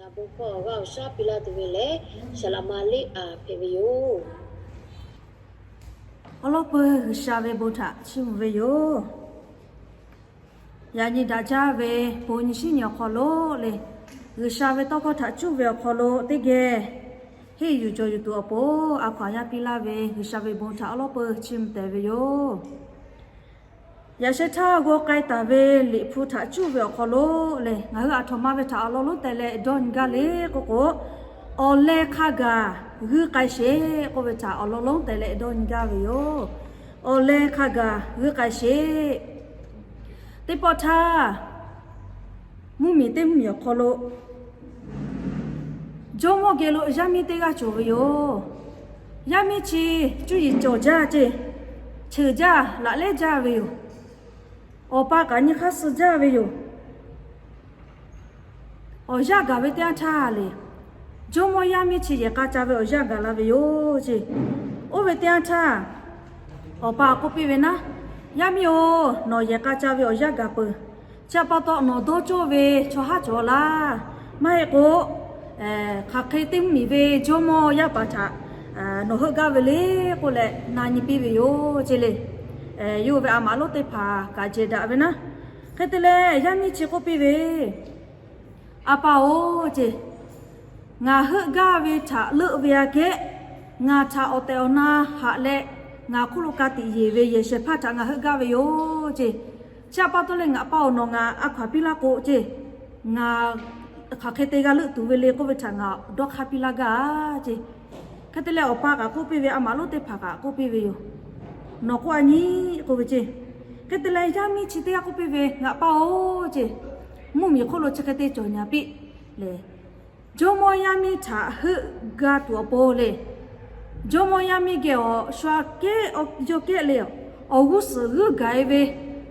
Bon hkawˇ g'a awˬ shaˉ piˇ laˇ tuˬ ve lehˬ, saˍ laꞈ ma liˇ a hpehꞈ ve yoˬ. Awˬ lawn peuˬ G'uiˬsha ve bon htaꞈ chiˇ mvuh ve yoˬ. Yaꞈ nyi daꞈ jaˇ ve bon nyi shiˉ nyi awˬ hk'aw lo le, G'uiˬsha ve tawˇ hkawˇ htaꞈ cuˇ ve awˬ hk'aw lo teˇ geh henˇ yuˬ cawˬ yuˬ tuˬ awˬ pon a hkaw aˬ yaˇ piˇ laˇ ve G'uiˬsha ve bon htaꞈ awˬ lawn peuˬ chiˇ mvuh tehꞈ ve yoˬ. Yaꞈ sheh htaˇ g'aw k'ai taˍ ve Liꞈ hpu htaꞈ cuˇ ve awˬ hk'aw lo le, ngaˬ hui aˬ htoꞈ ma ve htaꞈ awˬ lawn lonˉ teh leh dawˇ nyi gaˇ le k'oˆ k'o, awˬ leh hk'a gaˬ g'uiˇ k'ai sheˍ k'oˆ ve htaꞈ awˬ lawn lonˉ teh leh dawˇ nyi gaˇ ve yoˬ. Awˬ leh hk'a gaˬ g'uiˇ k'ai sheˍ. Teˇ pawˆ htaˇ, mvuhˇmiˬ teˇ mvuhˇmiˬ awˬ hk'aw lo jawˇmawˇ geh lo yaˇ miˇ teˇ g'aˇ cawˬ ve yoˬ. Yaˇ miˇ chi cuˇ yiˍ cawˬ jaˇ ceˇ, cheuˬ jaˇ laꞈ lehˉ jaˇ ve yoˬ. Awˬ pa kaꞈ nyi hk'aˇ suh jaˇ ve yoˬ. Awˬ yanˇ gaˬ ve teˇ yanˇ htaˇ le, jawˇmawˇ yaˇ miˇ chi yehˬ k'a ca ve awˬ yanˇ gaˬ la ve yoˬ ceˇ. Oˇ ve teˇ yanˇ htaˇ, awˬ pa k'oˆ piˇ ve naˉ, Yaˇ miˇ-oˬ, nawˬ yehˬ k'a ca ve awˬ yanˇ gaˬ peuˬ. Chi pa taw nawˬ dawˇ cawˇ ve chaw haˉ cawˬ laˇ. Maˇ heˆ k'o, hk'aˬ hk'e teˇ mvuhˇmiˬ ve jawˇmawˇ yaˇ paˍ htaꞈ nawˬ heuˆ gaˇ ve le k'oˆ leh na nyi piˇ ve yoˬ ceˇ le. Yawˇ ve a maꞈ lonˉ teˇ hpaˍ kaꞈ jehˬ daꞈ ve naˉ. Hk'e te leh yaˇ miˇ chi k'oˆ piˇ ve, A pa-oˬ ceˇ, ngaˬ heuˆ gaˇ ve htaꞈ leuˆ ve aꞈ kehˉ, ngaˬ htaꞈ awˬ tehˬ awˬ na haꞈ leh ngaˬ hk'oˆ lo ka tiꞈ yeˬ ve yehˬ shehˍ hpaˇ htaꞈ ngaˬ heuˆ gaˇ ve yoˬ ceˇ. Chi pa taw leh ngaˬ pa-oˬ, nawˬ ngaˬ a hkaw aˬ piˇ laˇ k'o ceˇ, ngaˬ hk'aˬ hk'e te g'a leuˆ tuˬ ve le k'oˆ ve htaꞈ ngaˬ dawˇ hk'aˇ piˇ laˇ gaˇ ceˇ. Hk'e te leh awˬ pa kaꞈ k'oˆ piˇ ve, a maꞈ lonˉ teˇ hpaˍ kaꞈ k'oˆ piˇ ve yoˬ. Nawˬ k'oˆ a nyi k'oˆ ve ceˇ. Hk'e te leh yaˇ miˇ chi teˇ g'aˇ k'oˆ piˇ ve, Ngaˬ pa-oˬ ceˇ, mvuhˇmiˬ hk'oˆ lo chi hk'e te cawˬ nyi piˇ le. Jawˇmawˇ yaˇ miˇ htaꞈ heuˆ gaˇ tuˬ awˬ pon le, jawˇmawˇ yaˇ miˇ geh awˬ shu aꞈ kehˉ yawˇ kehˉ le, awˬ g'uˇ suhˍ g'uiˇ gaˬ e ve,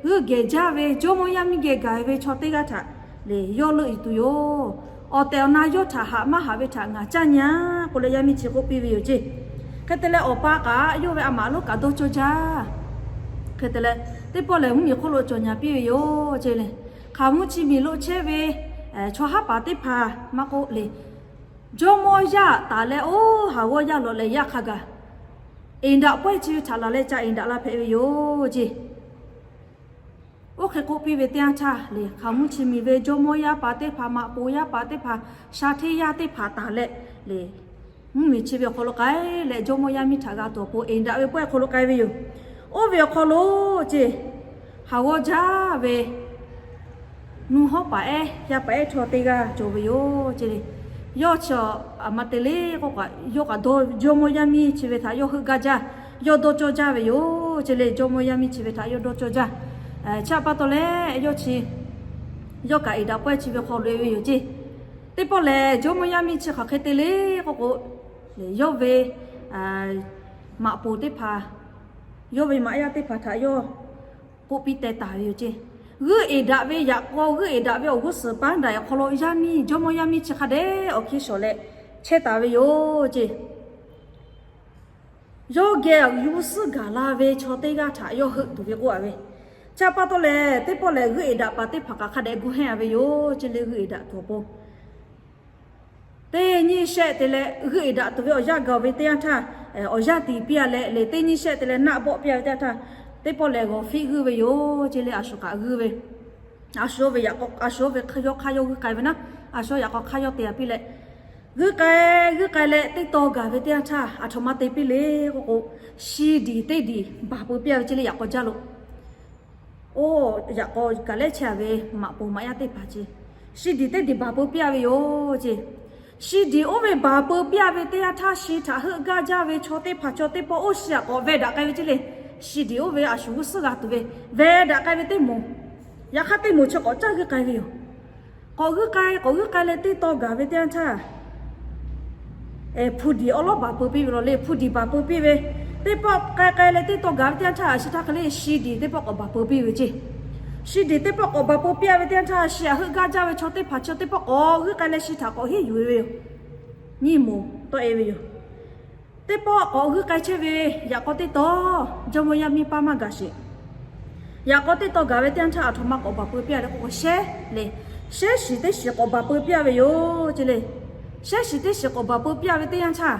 g'uiˇ gehˬ jaˇ ve jawˇmawˇ yaˇ miˇ geh gaˬ e ve chaw teˇ g'aˇ htaꞈ le yawˇ leuˆ yuˬ tuˬ yoˬ. Awˬ tehˬ awˬ na yawˇ htaꞈ haꞈ maˇ haꞈ ve htaꞈ ngaˬ caˇ nyi-a k'oˆ leh yaˇ miˇ chi k'oˆ piˇ ve yoˬ ceˇ. Hk'e te leh awˬ pa kaꞈ yawˇ ve a maꞈ lonˉ kaꞈ dawˇ cawˇ jaˇ. Hk'e te leh teˇ pawˆ lehˬ mvuhˇmiˬ hk'oˆ lo cawˬ nyi piˇ ve yoˬ ceˇ le. Hk'aˬ mvuhˇ chi miˬ lo chehˇ ve chaw haˉ paˍ teˇ hpaˍ maˇ k'oˆ le, jawˇmawˇ yaˇ taˍ leh oˇ haˍ g'awˇ yaˇ lawꞈ leh yaˇ hk'a gaˬ eˍ daꞈ pawehˇ chi ve htaꞈ laˬ leh ca eˍ daꞈ la hpehꞈ ve yoˬ ceˇ. Oˇ hk'e k'oˆ piˇ ve teˇ yanˇ htaˇ le, hk'aˬ mvuhˇ chi miˬ ve jawˇmawˇ yaˇ paˍ teˇ hpaˍ, maꞈ poˍ yaˇ paˍ teˇ hpaˍ, sha hteˇ yaˇ teˇ hpaˍ taˍ leh le, mvuhˇmiˬ chi ve awˬ hk'aw lo k'ai leh jawˇmawˇ yaˇ miˇ htaꞈ g'a tuˬ awˬ pon eˍ daꞈ ve pawehˇ hk'aw lo k'ai ve yoˬ. Oˇ ve awˬ hk'aw lo ceˇ, haˍ g'awˇ jaˇ ve nuˇ hawˉ paˍ ehˉ yaˇ paˍ ehˉ chaw teˇ g'aˇ cawˬ ve yoˬ ceˇ le. Yawˇ chi aˬ ma te le k'oˆ kaꞈ, yawˇ kaꞈ dawˇ, jawˇmawˇ yaˇ miˇ chi ve htaꞈ yawˇ heuˆ gaˇ jaˇ, yawˇ dawˇ cawˇ jaˇ ve yoˬ ceˇ le. Jawˇmawˇ yaˇ miˇ chi ve htaꞈ yawˇ dawˇ cawˇ jaˇ. Chi pa taw leh yawˇ chi, yawˇ kaꞈ eˍ daꞈ pawehˇ chi ve hk'aw lo e ve yoˬ ceˇ. Teˇ pawˆ lehˬ jawˇmawˇ yaˇ miˇ chi hk'aˬ hk'e te le k'oˆ k'o, yawˇ ve maꞈ poˍ teˇ hpaˍ, yawˇ ve maꞈ yaˇ teˇ hpaˍ htaꞈ yawˇ k'oˆ piˇ teh taˍ ve yoˬ ceˇ. G'uiˇ eˍ daꞈ ve yaꞈ k'aw g'uiˇ eˍ daꞈ ve awˬ g'uˇ suhˍ paˉ daꞈ awˬ hk'aw lo yaˇ miˇ, jawˇmawˇ yaˇ miˇ chi hk'a dehꞈ awˬ hkiˇ shawˍ leh chehˇ taˍ ve yoˬ ceˇ. Yawˇ geh awˬ yuˇ suhˉ gaˬ la ve chaw teˇ g'aˇ htaꞈ yawˇ heuˆ tuˬ ve k'oˆ a ve. Chi pa taw lehˬ teˇ pawˆ lehˬ g'uiˇ eˍ daꞈ paˍ teˇ hpaˍ kaꞈ hk'a dehꞈ gu hehnˇ a ve yoˬ ceˇ le. G'uiˇ eˍ daꞈ tuˬ awˬ pon teˇ nyi shehˆ te leh g'uiˇ eˍ daꞈ tuˬ ve awˬ yanˇ gaˬ ve teˇ yanˇ htaˇ, awˬ yanˇ tiˍ piˇ a leh le teˇ nyi shehˆ te leh naˆ bawˆ piˇ a ve teˇ yanˇ htaˇ, teˇ pawˆ lehˬ g'awˬ fiˆ g'uiˇ ve yoˬ ceˇ le. A shu kaꞈ g'uiˇ ve, a shu ve yaꞈ k'aw, a shu ve yawˇ hk'aˇ yawˇ g'uiˇ k'ai ve naˉ, a shu yaꞈ k'aw hk'aˇ yawˇ te a piˇ leh, g'uiˇ k'ai, g'uiˇ k'ai leh teˇ taw gaˬ ve teˇ yanˇ htaˇ aˬ htoꞈ ma te piˇ le k'oˆ k'o, shi diˬ teˇ diˬ baˬ peu piˇ a ve ceˇ le. Yaꞈ k'aw jaˇ lo oˇ yaꞈ k'aw kaꞈ lehˉ chehˇ a ve maꞈ poˍ maꞈ yaˇ teˇ hpaˍ ceˇ, shi diˬ teˇ diˬ baˬ peu piˇ a ve yoˬ ceˇ. Shi diˬ oˇ ve baˬ peu piˇ a ve teˇ yanˇ htaˇ shi htaꞈ heuˆ gaˇ jaˇ ve chaw teˇ hpaˍ chaw teˇ pawˆ oˇ shi aꞈ k'awꞈ veh daꞈ k'ai ve ceˇ le. Shi diˬ oˇ ve a shu g'uˇ suhˉ g'a tuˬ ve veh daꞈ k'ai ve teˇ moˍ, yaꞈ hk'aˇ teˇ moˍ chi k'awꞈ caˇ g'uiˇ k'ai ve yoˬ. K'awꞈ g'uiˇ k'ai, k'awꞈ g'uiˇ k'ai leh teˇ taw gaˬ ve teˇ yanˇ htaˇ, hpu diˬ awˉ lawˉ baˬ peu piˇ ve law le. Hpu diˬ baˬ peu piˇ ve, teˇ pawˆ k'ai k'ai leh teˇ taw gaˬ ve teˇ yanˇ htaˇ a shi htaˇ hk'e le shi diˬ teˇ pawˆ k'awꞈ baˬ peu piˇ ve ceˇ. Shi diˬ teˇ pawˆ k'awꞈ baˬ peu piˇ a ve teˇ yanˇ htaˇ shi aꞈ heuˆ gaˇ jaˇ ve chaw teˇ hpaˍ chaw teˇ pawˆ k'awꞈ g'uiˇ k'ai leh shi htaꞈ k'awꞈ henˇ yuˬ e ve yoˬ. Nyiˇ moˍ tawˆ e ve yoˬ. Teˇ pawˆ k'awꞈ g'uiˇ k'ai chehˇ ve yaꞈ k'aw teˇ taw, jawˇmawˇ yaˇ miˇ paˇ maˇ gaˬ sheˍ. Yaꞈ k'aw teˇ taw gaˬ ve teˇ yanˇ htaˇ aˬ htoꞈ ma k'awꞈ baˬ peu piˇ a le k'oˆ k'o shehˉ le. shehˉ shiˍ teˇ shiˍ k'awꞈ baˬ peu piˇ-a ve yoˬ ce le. Shehˉ shiˍ teˇ shiˍ k'awꞈ baˬ peu piˇ-a ve teˇ yanˇ htaˇ,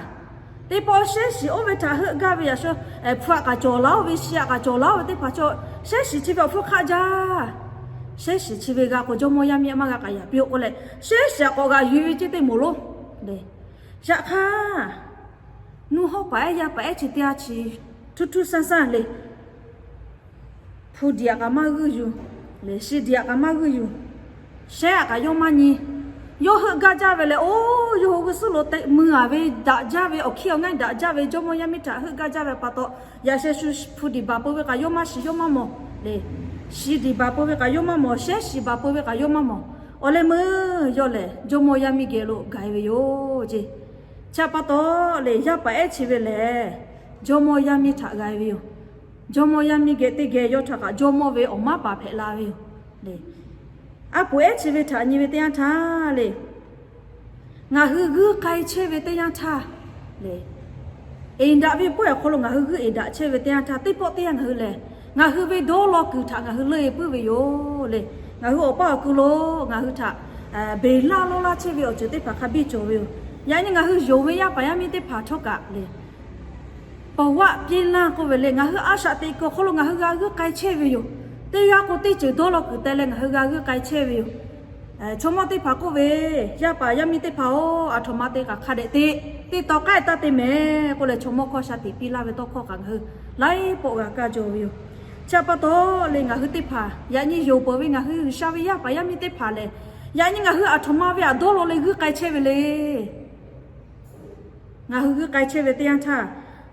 teˇ pawˆ shehˉ shiˍ oˇ ve htaꞈ heuˆ gaˇ ve yaꞈ shu, hpu aꞈ kaꞈ cawˬ la-oˬ ve, shi aꞈ kaꞈ cawˬ la-oˬ ve teˇ hpaˍ chaw, shehˉ shiˍ chi ve awˬ hpfuhˇ hk'aˆ jaˇ. Shehˉ shiˍ chi ve g'a k'o, jawˇmawˇ yaˇ miˇ maˇ g'a k'aꞈ yaꞈ piˇ-oˆ k'oˆ leh, shehˉ shiˍ aꞈ k'awꞈ g'aꞈ yuˬ ve ce teˇ moˍ lonˉ le. Yaꞈ hk'aˇ, nuˇ hawˉ paˍ ehˉ yaˇ paˍ ehˉ chi teˇ g'aˇ chi htuˇ htuˇ sanˇ sanˇ le. Hpu diꞈ aꞈ kaꞈ maˇ g'uiˇ yuˬ, le shi diꞈ aꞈ kaꞈ maˇ g'uiˇ yuˬ. Shehˉ aꞈ kaꞈ yawˇ maˇ nyi. Yawˇ heuˆ gaˇ jaˇ ve leh, oˇ yawˇ hui g'uˇ suhˉ lo te mui-a ve daꞈ jaˇ ve, awˬ hkiˇ awˬ ngaˇ daꞈ jaˇ ve jawˇmawˇ yaˇ miˇ htaꞈ heuˆ gaˇ jaˇ ve pa taw, yaꞈ sheh shu hpu diꞈ baˬ peu ve kaꞈ yawˇ maˇ shiˍ yawˇ maˇ mawˬ le. Shi diꞈ baˬ peu ve kaꞈ yawˇ maˇ mawˬ, shehˉ shiˍ baˬ peu ve kaꞈ yawˇ maˇ mawˬ. Awˬ leh meuˇ yawˇ lehˬ jawˇmawˇ yaˇ miˇ geh lo gaˬ-e ve yoˬ ce. Chi pa taw le, yaˇ paˍ ehˉ chi ve lehˬ, jawˇmawˇ yaˇ miˇ htaꞈ g'a-e ve yoˬ. Jawˇmawˇ yaˇ miˇ geh teˇ geh yawˇ htaꞈ kaꞈ jawˇmawˇ ve awˬ maˉ paˍ hpehꞈ la ve yoˬ le. A poˍ ehˉ chi ve htaꞈ nyi ve teˇ yanˇ htaˇ le, ngaˬ hui g'uiˇ k'ai chehˇ ve teˇ yanˇ htaˇ le, eˍ daꞈ ve pawehˇ awˬ hk'aw lo ngaˬ hui g'uiˇ eˍ daꞈ chehˇ ve teˇ yanˇ htaˇ, teˇ pawˆ teˇ yanˇ ngaˬ hui lehˬ, ngaˬ hui ve dawˇ law kuiˬ htaꞈ ngaˬ hui leuˆ-e puiˉ ve yoˬ le. Ngaˬ hui awˬ paˇ awˬ ku lo ngaˬ hui htaꞈ beˬ laˇ lawˇ laˇ chehˇ ve awˬ ceuˬ teˇ hpaˍ hk'a biˇ cawˬ ve yoˬ. Yaꞈ nyi ngaˬ hui yonˍ ve yaˇ paˍ yaˇ miˇ teˇ hpaˍ htawˇ kaꞈ le, paˍ vaˆ piˇ laˇ k'oˆ ve le, ngaˬ hui a shaꞈ teꞈ kuiˬ awˬ hk'aw lo ngaˬ hui g'a g'uiˇ k'ai chehˇ ve yoˬ. Teˇ g'aˇ k'o teˇ ceuˬ dawˇ law kuiˬ teh leh ngaˬ hui g'a g'uiˇ k'ai chehˇ ve yoˬ. Chaw mawˇ teˇ hpaˍ k'oˆ ve, yaˇ paˍ yaˇ miˇ teˇ hpaˍ-oˬ, aˬ htoꞈ ma te kaꞈ hk'a dehꞈ te, teˇ taw k'ai taˇ te mehˍ k'oˆ leh, chaw mawˇ hkawˇ shaˍ tiꞈ piˇ laˇ ve tawˇ hkawˇ kaꞈ ngaˬ hui laiˉ pawˆ g'a kaˇ jaw ve yoˬ. Chi pa taw le, ngaˬ hui teˇ hpaˍ yaꞈ nyi yonˍ peuˬ ve ngaˬ hui G'uiˬsha ve yaˇ paˍ yaˇ miˇ teˇ hpaˍ lehˬ, yaꞈ nyi ngaˬ hui aˬ htoꞈ ma ve htaꞈ dawˇ law leh g'uiˇ k'ai chehˇ ve le. Ngaˬ hui g'uiˇ k'ai chehˇ ve teˇ yanˇ htaˇ,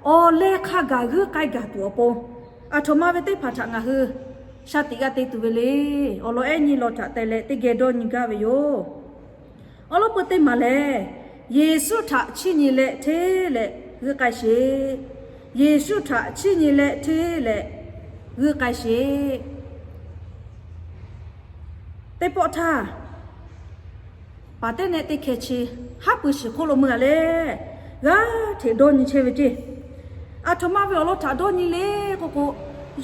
awˬ leh hk'a gaˬ g'uiˇ k'ai gaˬ tuˬ awˬ pon, aˬ htoꞈ ma ve teˇ hpaˍ htaꞈ ngaˬ hui shaˍ tiꞈ g'a te tuˬ ve le. Awˬ lawn ehˉ nyi law htaꞈ teh leh teˇ geh dawˇ nyi gaˇ ve yoˬ. Awˬ lawn peu teˇ maˬ lehˬ, Yeˍsuˆ htaꞈ chiˇ nyi leh hteˇ leh g'uiˇ k'ai sheˍ. Yeˍsuˆ htaꞈ chiˇ nyi leh hteˇ leh g'uiˇ k'ai sheˍ. Teˇ pawˆ htaˇ, paˍ teˇ nehˆ teˇ hkeh chi haˉ pui shiˍ hk'oˆ lo mui-a leh, g'aˇ hteꞈ dawˇ nyi chehˇ ve ceˇ. Aˬ htoꞈ ma ve awˬ lawn htaꞈ dawˇ nyi le k'oˆ k'o,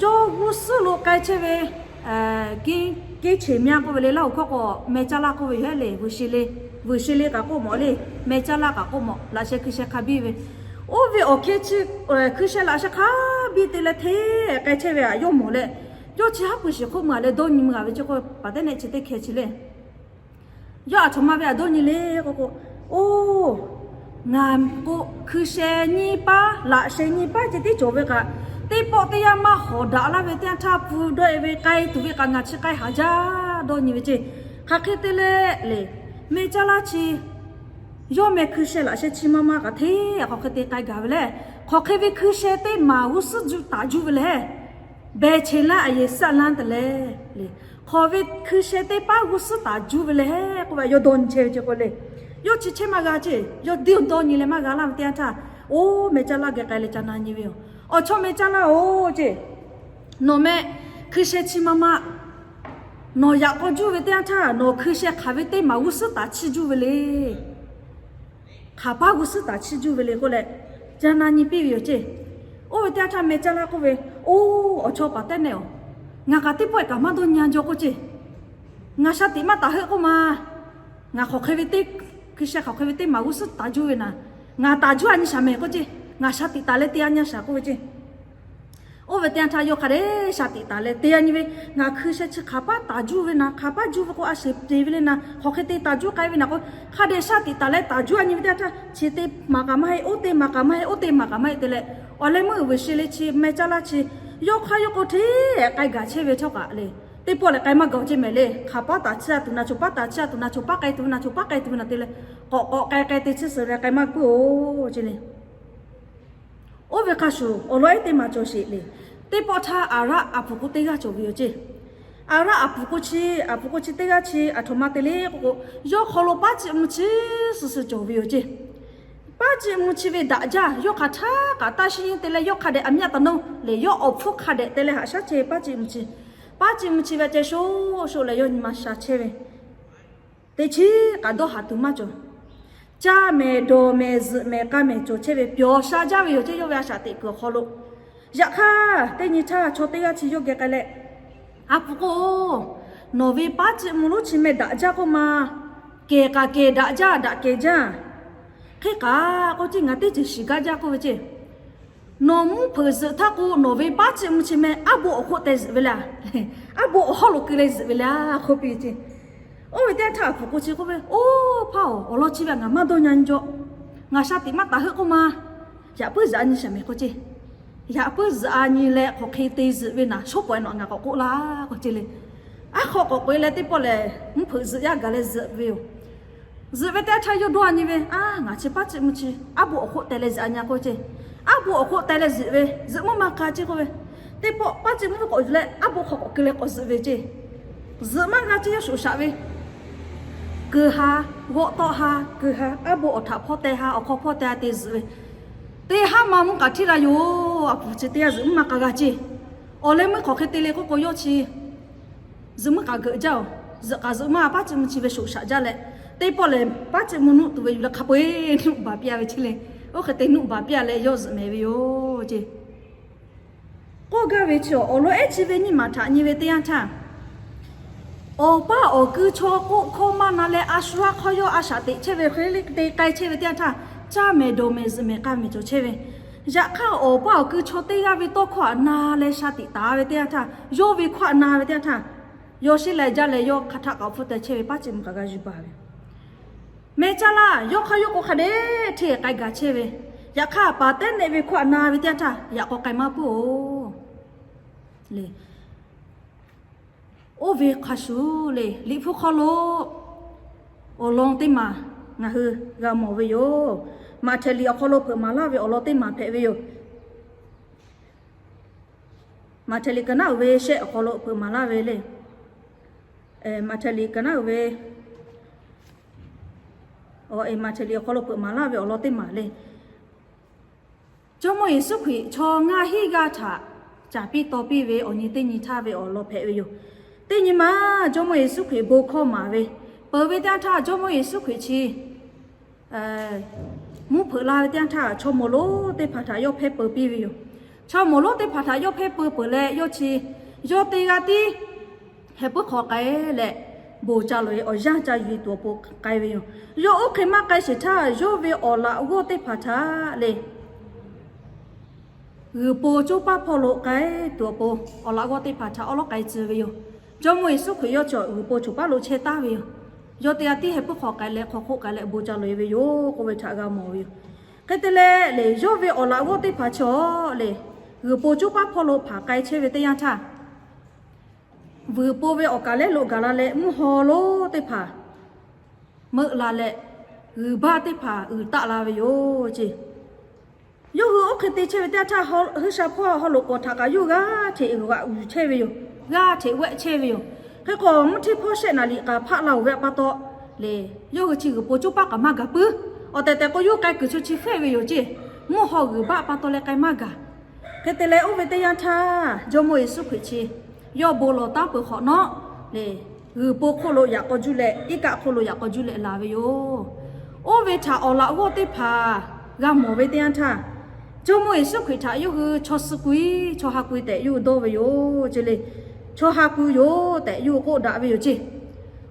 yawˇ g'uˇ suhˉ lo k'ai chehˇ ve, keˇ cheˬ myaˇ k'oˆ ve le, Laˇ huˍ hkawˇ k'o meh caˇ laˇ k'oˆ ve yoˬ le, vuiˬ she le, vuiˬ she le kaꞈ k'oˆ mawˬ le, meh caˇ laˇ kaꞈ k'oˆ mawˬ, laꞈ sheh hkui sheh hk'a biˇ ve, oˇ ve awˬ hk'e chi hkui sheh laꞈ sheh hk'a biˇ te leh hteˇ k'ai chehˇ ve htaꞈ yawˇ mawˬ leh, yawˇ chi haˉ pui shiˍ hk'oˆ mui-a leh dawˇ nyi mui-a ve ceˇ k'o, paˍ teˇ nehˆ chi teˇ hkeh chi le. Yawˇ aˬ htoꞈ ma ve htaꞈ dawˇ nyi le k'oˆ k'o, oˇ, ngaˬ k'o hkui sheh nyiˇ paˉ laꞈ sheh nyiˇ paˉ ceh tiˉ cawˬ ve kaꞈ, teˇ pawˆ teˇ yanˇ maˇ hawˍ daꞈ laˇ ve teˇ yanˇ htaˇ, pui dawˇ-e ve k'ai tuˬ ve kaꞈ ngaˬ chi k'ai haˍ jaˇ dawˇ nyi ve ceˇ. Hk'aˬ hk'e te leh le, meh caˇ laˇ chi yawˇ meh hkui sheh laꞈ sheh chi ma ma kaꞈ hteˇ hk'aˬ hk'e te k'ai gaˬ ve lehˬ, hk'aˬ hk'e ve hkui sheh teˇ maˬ g'uˇ suhˉ juˆ taˍ juˇ ve lehˬ, behˬ cheˬ laˇ aˬ yeˬ saˆ laˇ te leh le, hk'aˬ ve hkui sheh teˇ paˉ g'uˇ suhˉ taˍ juˇ ve lehˬ k'oˆ ve yawˇ dawˇ nyi chehˇ ve ceˇ k'o le. Yawˇ chi chehˇ maˇ g'a ceˇ, yawˇ deˇ dawˇ nyi leh maˇ g'a laˇ ve teˇ yanˇ htaˇ, oˇ meh caˇ laˇ geh k'ai leh ca na nyi ve yoˬ. Awˬ chawˇ meh caˇ laˇ-oˬ ceˇ, nawˬ meh hkui sheh chi ma ma nawˬ yaꞈ k'aw juˇ ve teˇ yanˇ htaˇ, nawˬ hkui sheh hk'aˬ ve teˇ maˬ g'uˇ suhˉ taˍ chiˇ juˇ ve le. Hk'aˬ paˉ g'uˇ suhˉ taˍ chiˇ juˇ ve le k'oˆ leh, ca na nyi piˇ ve yoˬ ceˇ. Oˇ ve teˇ yanˇ htaˇ meh caˇ laˇ k'oˆ ve, Oˇ, awˬ chawˇ paˍ teˇ nehˆ-oˬ, ngaˬ kaꞈ teˇ pawˆ-e kaꞈ maˇ dawˇ nyi-a jaw k'oˆ ceˇ. Ngaˬ shaˍ tiꞈ maˇ taˍ heuˆ k'oˆ ma. Ngaˬ hk'aˬ hk'e ve teˇ, hkui sheh hk'aˬ hk'e ve teˇ maˬ g'uˇ suhˉ taˍ juˇ ve naˍ, ngaˬ taˍ juˇ-a nyi shaˍ mehˍ k'oˆ ceˇ. Ngaˬ shaˍ tiꞈ taˍ leh te-a nyi shaˍ k'oˆ ve ceˇ. Oˇ ve teˇ yanˇ htaˇ yawˇ hk'a dehꞈ shaˍ tiꞈ taˍ leh te-a nyi ve, ngaˬ hkui sheh chi hk'aˬ paˉ taˍ juˇ ve naˍ, hk'aˬ paˉ juˇ ve k'o a sheˍ peˍ ve le naˍ, hk'aˬ hk'e te taˍ juˇ k'ai ve naˍ k'o, hk'a dehꞈ shaˍ tiꞈ taˍ leh taˍ juˇ-a nyi ve teˇ yanˇ htaˇ, chi teˇ maˬ kaꞈ maˇ heˆ, oˇ teˇ maˬ kaꞈ maˇ heˆ, oˇ teˇ maˬ kaꞈ maˇ heˆ te leh, awˬ leh meuˇ vuiˬ she le chi meh caˇ laˇ chi, yawˇ hk'aˇ yawˇ k'o hteˇ k'ai gaˬ chehˇ ve htawˇ kaꞈ le, teˇ pawˆ lehˬ k'ai maˇ gaˬ-oˬ ceˇ mehˍ le. Hk'aˬ paˉ taˍ chiˇ-a tuˬ naˍ, choˬ paˉ taˍ chiˇ-a tuˬ naˍ, choˬ paˉ k'ai tuˬ ve naˍ, choˬ paˉ k'ai tuˬ ve naˍ te leh, k'awꞈ k'awꞈ k'ai k'ai te chiˇ suhˍ leh k'ai maˇ puiˉ-oˬ ceˇ le. Oˇ ve hk'a shuˍ awˬ lawn ehˉ teˇ maˬ cawˬ sheˍ le. Teˇ pawˆ htaˇ aˍraˆ aˬ puˍ k'o teˇ g'aˇ cawˬ ve yoˬ ceˇ. Aˍraˆ aˬ puˍ k'o chi, aˬ puˍ k'o chi teˇ g'aˇ chi aˬ htoꞈ ma te le k'oˆ k'o, yawˇ hk'aw lo paˉ ciˆ mvuh chi suh suh cawˬ ve yoˬ ceˇ. Paˉ ciˆ mvuh chi ve daꞈ jaˇ yawˇ hk'aˬ htaˇ kaꞈ taˇ shinˉ te leh, yawˇ hk'a dehꞈ aˬ myaˇ taˍ nawˇ le, yawˇ awˬ hpfuhˇ hk'a dehꞈ te leh haꞈ shaˉ chehˇ ve paˉ ciˆ mvuh chi. Paˉ ciˆ mvuh chi ve ceh sho sho leh yawˇ nyi ma sha chehˇ ve, teˇ chiˉ kaꞈ dawˇ haˍ tuˬ maˇ cawˬ. Caˇ mehˍ, dawˬ mehˍ, zuhꞈ mehˍ, k'a mehˍ cawˬ chehˇ ve pyawˬ sha jaˇ ve yoˬ ceˇ, yawˇ ve a shaꞈ teꞈ kuiˬ awˬ hk'aw lo. Yaꞈ hk'aˇ, teˇ nyi htaˇ chaw teˇ g'aˇ chi yawˇ geh k'ai leh, Aˬ puˍ k'o, Nawˬ ve paˉ ciˆ mvuh lonˉ chi meh daꞈ jaˇ k'oˆ ma. Kehˬ k'aꞈ kehˬ daꞈ jaˇ, daꞈ kehˬ jaˇ. Hk'e k'aꞈ k'oˆ ceˇ, ngaˬ teˇ ceuˬ shiˍ gaˇ jaˇ k'oˆ ve ceˇ. Nawˬ mvuhˇ hpeuꞈ zuhꞈ htaˇ k'o, nawˬ ve paˉ ciˆ mvuh chi meh aˉ bo awˬ hk'oˆ teh zuhꞈ ve le. Aˉ bo awˬ hawˉ lo keu leh zuhꞈ ve le, k'oˆ piˇ ceˇ. Oˇ ve teˇ yanˇ htaˇ a hpu k'o chi k'oˆ ve, Oˇ hpaˇ-oˬ, awˬ lawn chi ve htaꞈ ngaˬ maˇ dawˇ nyi jaw. Ngaˬ sha tiꞈ maˇ taˍ heuˆ k'oˆ ma. Yaꞈ puiˉ zuhꞈ a nyi shaˍ mehˍ k'oˆ ceˇ. Yaꞈ puiˉ zuhꞈ a nyi leh hk'aˬ hk'e te zuhꞈ ve naˍ, shawˉ pawˍ-e nawˬ ngaˬ k'awꞈ k'oˆ laˇ k'oˆ ceˇ le. Aˉ hk'aw k'awꞈ k'oꞈ-e leh teˇ pawˆ lehˬ, mvuhˇ hpeuꞈ zuhꞈ yaˇ gaˬ leh zuhꞈ ve yoˬ. Zuhꞈ ve teˇ yanˇ htaˇ yawˇ dawˇ a nyi ve, Aˉ, ngaˬ chi paˉ ciˆ mvuh chi aˉ bo awˬ hk'oˆ teh leh zuhꞈ a nyi k'oˆ ceˇ. Aˉ bo awˬ hk'oˆ teh leh zuhꞈ ve, zuhꞈ maˇ maˇ g'a ceˇ k'oˆ ve, teˇ pawˆ paˉ ciˆ mvuh k'awꞈ yuˬ leh aˉ bo hk'aw k'awꞈ keu leh k'awꞈ zuhꞈ ve ceˇ. Zuhꞈ maˇ g'a ceˇ, yawˇ shoꞈ shaꞈ ve, keu ha, g'awˆ tawˆ ha, keu ha, aˉ bo awˬ htaꞈ hpawˇ teh ha, awˬ hk'aw hpawˇ teh ha te zuhꞈ ve, teˇ haˉ ma mvuhˇ k'aꞈ htiˇ la yoˬ. A hpu chi teˇ yanˇ zuhꞈ mvuhˇ maˇ k'a g'a ceˇ. Awˬ leh meuˇ hk'aˬ hk'e te le k'oˆ k'o, yawˇ chi zuhꞈ mvuhˇ k'aꞈ geuꞈ jaˇ-oˬ. Zuhꞈ k'aꞈ zuhꞈ maˇ paˉ ciˆ mvuh chi ve shoꞈ shaꞈ jaˇ leh, teˇ pawˆ lehˬ paˉ ciˆ mvuh nuˆ tuˬ ve yuˬ leh hk'a peu-eˬ nuˆ baˬ piˇ-a ve ceˇ le. Oˇ hk'e te nuˆ baˬ piˇ-a leh yawˇ zuhꞈ mehˍ ve yoˬ ceˇ. K'oˆ gaˇ ve chi awˬ lawn ehˉ chi ve nyiˇ maˬ htaꞈ nyi ve teˇ yanˇ htaˇ, awˬ paˇ awˬ ku chaw k'oˆ hkawˇ maˇ na leh a shu aˉ hk'aw yawˇ a shaꞈ teꞈ chehˇ ve hk'e le te k'ai chehˇ ve teˇ yanˇ htaˇ, caˇ mehˍ dawˬ mehˍ zuhꞈ mehˍ k'a mehˍ cawˬ chehˇ ve. Yaꞈ hk'aˇ awˬ paˇ awˬ ku chaw teˇ g'aˇ ve tawˇ hkawˇ htaꞈ na leh sha tiꞈ taˍ ve teˇ yanˇ htaˇ, yawˇ ve hkawˇ htaꞈ na ve teˇ yanˇ htaˇ, yawˇ sheˉ leh jaˇ leh yawˇ hk'a htaˆ k'awꞈ hpfuhˇ teh chehˇ ve paˉ ciˆ mvuh kaꞈ g'a yuˬ baˬ ve. Meh caˇ laˇ, yawˇ hk'aˇ yawˇ k'o hk'a dehꞈ hteˇ k'ai gaˬ chehˇ ve. Yaꞈ hk'aˇ paˍ tehˉ nehˆ ve hkawˇ htaꞈ na ve teˇ yanˇ htaˇ yaꞈ k'aw k'ai maˇ puiˉ-oˬ le. Oˇ ve hk'a shuˍ le, Liꞈ hpu hk'aw lo awˬ lawn teˇ maˬ ngaˬ hui g'a mawˬ ve yoˬ. Maꞈhtehˍ liꞈ awˬ hk'aw lo hpeuꞈ maˍ laˇ ve awˬ lawn teˇ maˬ hpehꞈ ve yoˬ. Maꞈhtehˍ liꞈ ka naˉ uiˍ ve shehˆ awˬ hk'aw lo hpeuꞈ maˍ laˇ ve le. Maꞈhtehˍ liꞈ ka naˉ uiˍ ve, Maꞈhtehˍ liꞈ awˬ hk'aw lo hpeuꞈ maˍ laˇ ve awˬ lawn teˇ maˬ le. Jawˇmawˇ Yeˍsuˆ Hkriꞈ chaw ngaˇ hinˉ g'aˇ htaꞈ caˍ piˇ taw piˇ ve awˬ nyi teˇ nyi htaˇ ve awˬ lawn hpehꞈ ve yoˬ. Teˇ nyi ma Jawˇmawˇ Yeˍsuˆ Hkriꞈ bon hkawˇ maˍ ve, peuˬ ve teˇ yanˇ htaˇ Jawˇmawˇ Yeˍsuˆ Hkriꞈ chi mvuhˇ hpeuꞈ la ve teˇ yanˇ htaˇ, chaw mawˬ lonˉ teˇ hpaˍ htaꞈ yawˇ hpehˇ peu piˇ ve yoˬ. Chaw mawˬ lonˉ teˇ hpaˍ htaꞈ yawˇ hpehˇ peu peuˬ leh, yawˇ chi yawˇ teˇ g'aˇ tiˉ heh puiˉ hk'aw k'ai leh, bon ca loꞈ-e awˬ yanˇ ca yuˬ-e tuˬ awˬ pon k'ai ve yoˬ. Yawˇ oˇ hk'e maˇ k'ai sheˍ htaˇ, yawˇ ve awˬ laꞈ g'awˇ teˇ hpaˍ htaꞈ le g'uiˬ po coˇ paˉ hpawˇ lo k'ai tuˬ awˬ pon, awˬ laꞈ g'awˇ teˇ hpaˍ htaꞈ awˉ lawˉ k'ai tcuh ve yoˬ. Jawˇmawˇ Yeˍsuˆ Hkriꞈ yawˇ chi g'uiˬ po coˬ paˉ lo chehˇ taˍ ve yoˬ. Yawˇ teˇ g'aˇ tiˉ heh puiˉ hk'aw k'ai leh hk'aw hk'oˆ k'ai leh bon ca loꞈ-e ve yoˬ k'oˆ ve htaꞈ g'a mawˬ ve yoˬ. Hk'e te leh le, yawˇ ve awˬ laꞈ g'awˇ teˇ hpaˍ chi awˬ le g'uiˬ po coˇ paˉ hpawˇ lo hpanˍ k'ai chehˇ ve teˇ yanˇ htaˇ, vuiˬ po ve awˬ kaˍ lehˉ lo gaˬ la leh, mvuhˇ haw lonˉ teˇ hpaˍ meuˆ la leh, g'uiˬ baˇ teˇ hpaˍ uiˍ taˆ la ve yoˬ ceˇ. Yawˇ hui oˇ hk'e te chehˇ ve teˇ yanˇ htaˇ, G'uiˬsha hpawˇ haw loꞈ k'awꞈ htaꞈ kaꞈ yawˇ g'aˇ hteꞈ g'aꞈ yuˬ chehˇ ve yoˬ. G'aˇ hteꞈ wehˆ chehˇ ve yoˬ. Hk'e k'o, mvuhˇ htiˇ hpawˇ shehˆ naˍ liꞈ k'aꞈ hpaˆ la-oˬ ve pa taw le, yawˇ hui chi g'uiˬ po coˇ paˉ kaꞈ maˇ gaˬ puiˉ. Awˬ tehˬ tehˬ k'o, yawˇ k'ai kuiˬ chaw chi fehˆ ve yoˬ ceˇ. Mvuhˇ haw g'uiˬ baˆ pa taw leh k'ai maˇ gaˬ. Hk'e te leh, oˇ ve teˇ yanˇ htaˇ Jawˇmawˇ Yeˍsuˆ Hkriꞈ chi yawˇ bon lawˬ taˉ peuˬ hk'awꞈ nawˉ le, g'uiˬ po hk'oˆ lo yaꞈ k'aw juˇ leh, iˉ kaˆ hk'oˆ lo yaꞈ k'aw juˇ leh laˬ ve yoˬ. Oˇ ve htaꞈ awˬ laꞈ g'awˇ teˇ hpaˍ g'a mawˬ ve teˇ yanˇ htaˇ, Jawˇmawˇ Yeˍsuˆ Hkriꞈ htaꞈ yawˇ hui chaw suh ku-iˉ chaw ha ku-iˉ tehꞈ yawˇ hui dawˇ ve yoˬ ceˇ le. Chaw ha ku yoˬ tehꞈ yawˇ hui k'oˆ daꞈ ve yoˬ ceˇ.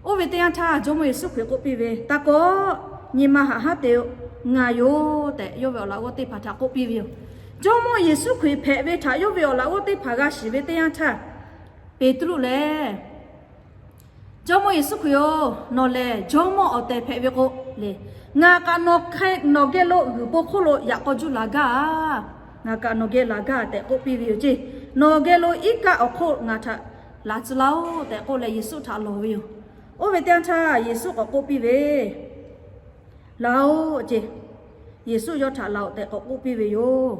Oˇ ve teˇ yanˇ htaˇ Jawˇmawˇ Yeˍsuˆ Hkriꞈ k'oˆ piˇ ve, Taˇ kawˆ, nyi ma haꞈ haˉ te-o, ngaˬ yoˬ tehꞈ yawˇ ve awˬ laꞈ g'awˇ teˇ hpaˍ htaꞈ k'oˆ piˇ ve yoˬ. Jawˇmawˇ Yeˍsuˆ Hkriꞈ hpehꞈ ve htaꞈ yawˇ ve awˬ laꞈ g'awˇ teˇ hpaˍ g'a shiˍ ve teˇ yanˇ htaˇ, Peˍtruˆ lehˬ Jawˇmawˇ Yeˍsuˆ Hkriꞈ-oˬ, nawˬ lehˬ jawˇmawˇ awˬ tehˬ hpehꞈ ve k'o le, ngaˬ kaꞈ nawˬ hk'e nawˬ geh lo g'uiˬ po hk'oˆ lo yaꞈ k'aw juˇ laˬ gaˇ. Ngaˬ kaꞈ nawˬ geh laˬ gaˇ tehꞈ k'oˆ piˇ ve yoˬ ceˇ. Nawˬ geh lo iˉ kaˆ awˬ hk'oˆ ngaˬ htaꞈ laˬ tcuh laˇ-oˆ tehꞈ k'oˆ leh, Yeˍsuˆ htaꞈ lawˬ ve yoˬ. Oˇ ve teˇ yanˇ htaˇ Yeˍsuˆ k'awꞈ k'oˆ piˇ ve, Laˬ-oꞈ ceˇ. Yeˍsuˆ yawˇ htaꞈ laˬ-oꞈ tehꞈ k'awꞈ k'oˆ piˇ ve yoˬ.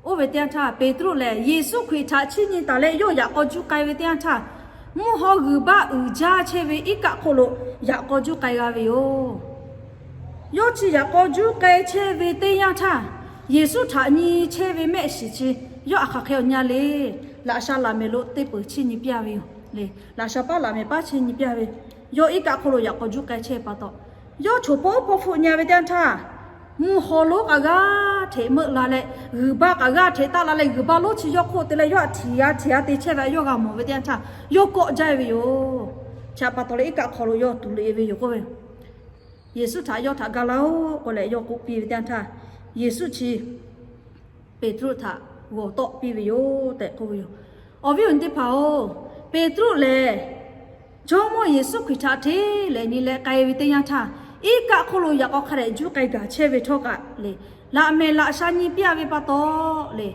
Oˇ ve teˇ yanˇ htaˇ Peˍtruˆ lehˬ, Yeˍsuˆ Hkriꞈ htaꞈ chiˇ nyi taˍ leh yawˇ yaꞈ k'aw juˇ k'ai ve teˇ yanˇ htaˇ, mvuhˇ haw g'uiˬ baˆ uiˍ jaˇ chehˇ ve iˉ kaˆ hk'oˆ lo yaꞈ k'aw juˇ k'ai g'a ve yoˬ. Yawˇ chi yaꞈ k'aw juˇ k'ai chehˇ ve teˇ yanˇ htaˇ, Yeˍsuˆ htaꞈ nyi chehˇ ve mehˆ shiˍ chi yawˇ a hk'aˬ hk'e awˬ nyi-a le. Laꞈ sha laꞈ mehˍ lo teˇ peuˬ chiˇ nyi piˇ-a ve yoˬ le. Laꞈ sha paˉ laꞈ mehˍ paˉ chiˇ nyi piˇ-a ve, yawˇ iˉ kaˆ hk'oˆ lo yaꞈ k'aw juˇ k'ai chehˇ pa taw, yawˇ choˬ pawˆ pawˆ hpfuhˆ nyi-a ve teˇ yanˇ htaˇ, mvuhˇ haw lonˉ k'aꞈ g'aˇ hteꞈ meuˆ la leh, g'uiˬ baˆ k'aꞈ g'aˇ hteꞈ taˆ la leh, g'uiˬ baˆ lonˉ chi yawˇ hk'oˆ te leh yawˇ htaꞈ htiꞈ g'a htiꞈ g'a te chehˇ ve yawˇ g'a mawˬ ve teˇ yanˇ htaˇ, yawˇ kawˆ jaˇ ve yoˬ. Chi pa taw leh iˉ kaˆ hk'aw lo yawˇ tuˬ loꞈ e ve yoˬ k'oˆ ve. Yeˍsuˆ htaꞈ yawˇ htaꞈ ga laˇ-oˆ k'oˆ leh yawˇ k'oˆ piˇ ve teˇ yanˇ htaˇ, Yeˍsuˆ chi Peˍtruˆ htaꞈ g'awˬ tawˆ piˇ ve yoˬ tehꞈ k'oˆ ve yoˬ. Awˬ viˉ awˬ nyi teˇ hpaˍ-oˬ, Peˍtruˆ lehˬ Jawˇmawˇ Yeˍsuˆ Hkriꞈ htaꞈ hteˇ leh nyi leh k'ai ve teˇ yanˇ htaˇ, iˉ kaˆ hk'oˆ lo yaꞈ k'aw hk'a dehꞈ juˇ k'ai gaˬ chehˇ ve htawˇ kaꞈ le, laꞈ mehˍ laꞈ sha nyi piˇ-a ve pa taw le,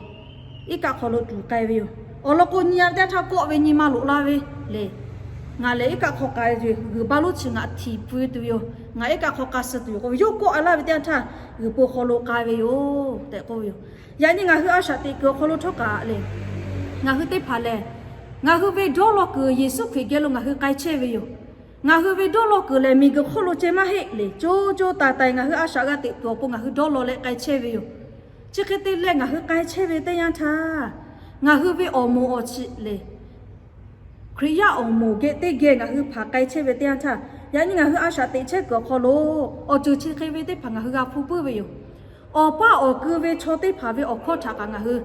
iˉ kaˆ hk'aw lo tuˬ k'ai ve yoˬ. Awˬ lawn k'o, nyi-a ve teˇ yanˇ htaˇ kawˆ ve nyi ma loꞈ la ve le, ngaˬ lehˬ iˉ kaˆ hk'aw k'ai ve, g'uiˬ baˆ lonˉ chi ngaˬ htiˍ pui tuˬ ve yoˬ, ngaˬ iˉ kaˆ hk'aw k'a suh tuˬ yoˬ k'oˆ ve, yawˇ kawˆ-a laˇ ve teˇ yanˇ htaˇ g'uiˬ po hk'aw lo k'ai ve yoˬ tehꞈ k'oˆ ve yoˬ. Yaꞈ nyi ngaˬ hui a shaꞈ teꞈ kuiˬ awˬ hk'aw lo htawˇ kaꞈ le, ngaˬ hui teˇ hpaˍ lehˬ, ngaˬ hui ve dawˇ law kuiˬ Yeˍsuˆ Hkriꞈ geh lo ngaˬ hui k'ai chehˇ ve yoˬ. Ngaˬ hui ve dawˇ law kuiˬ lehˬ, miˬguiˬ hk'oˆ lo ceh maˇ heˆ le, co co taiˍ taiˍ ngaˬ hui a shaꞈ g'a teꞈ tuˬ awˬ pon ngaˬ hui dawˇ law leh k'ai chehˇ ve yoˬ. Chi hk'e te leh ngaˬ hui k'ai chehˇ ve teˇ yanˇ htaˇ, ngaˬ hui ve awˬ moˍ awˬ chi le, Hkriꞈ yaˇ awˬ moˍ geh teˇ geh ngaˬ hui hpanˍ k'ai chehˇ ve teˇ yanˇ htaˇ, yaꞈ nyi ngaˬ hui a shaꞈ teꞈ chehˇ kuiˬ awˬ hk'aw lo awˬ ceuˬ chi hk'e ve teˇ hpaˍ ngaˬ hui g'a hpuˇ puiˉ ve yoˬ. Awˬ paˇ awˬ kui ve chaw teˇ hpaˍ ve awˬ hkawˇ htaꞈ kaꞈ ngaˬ hui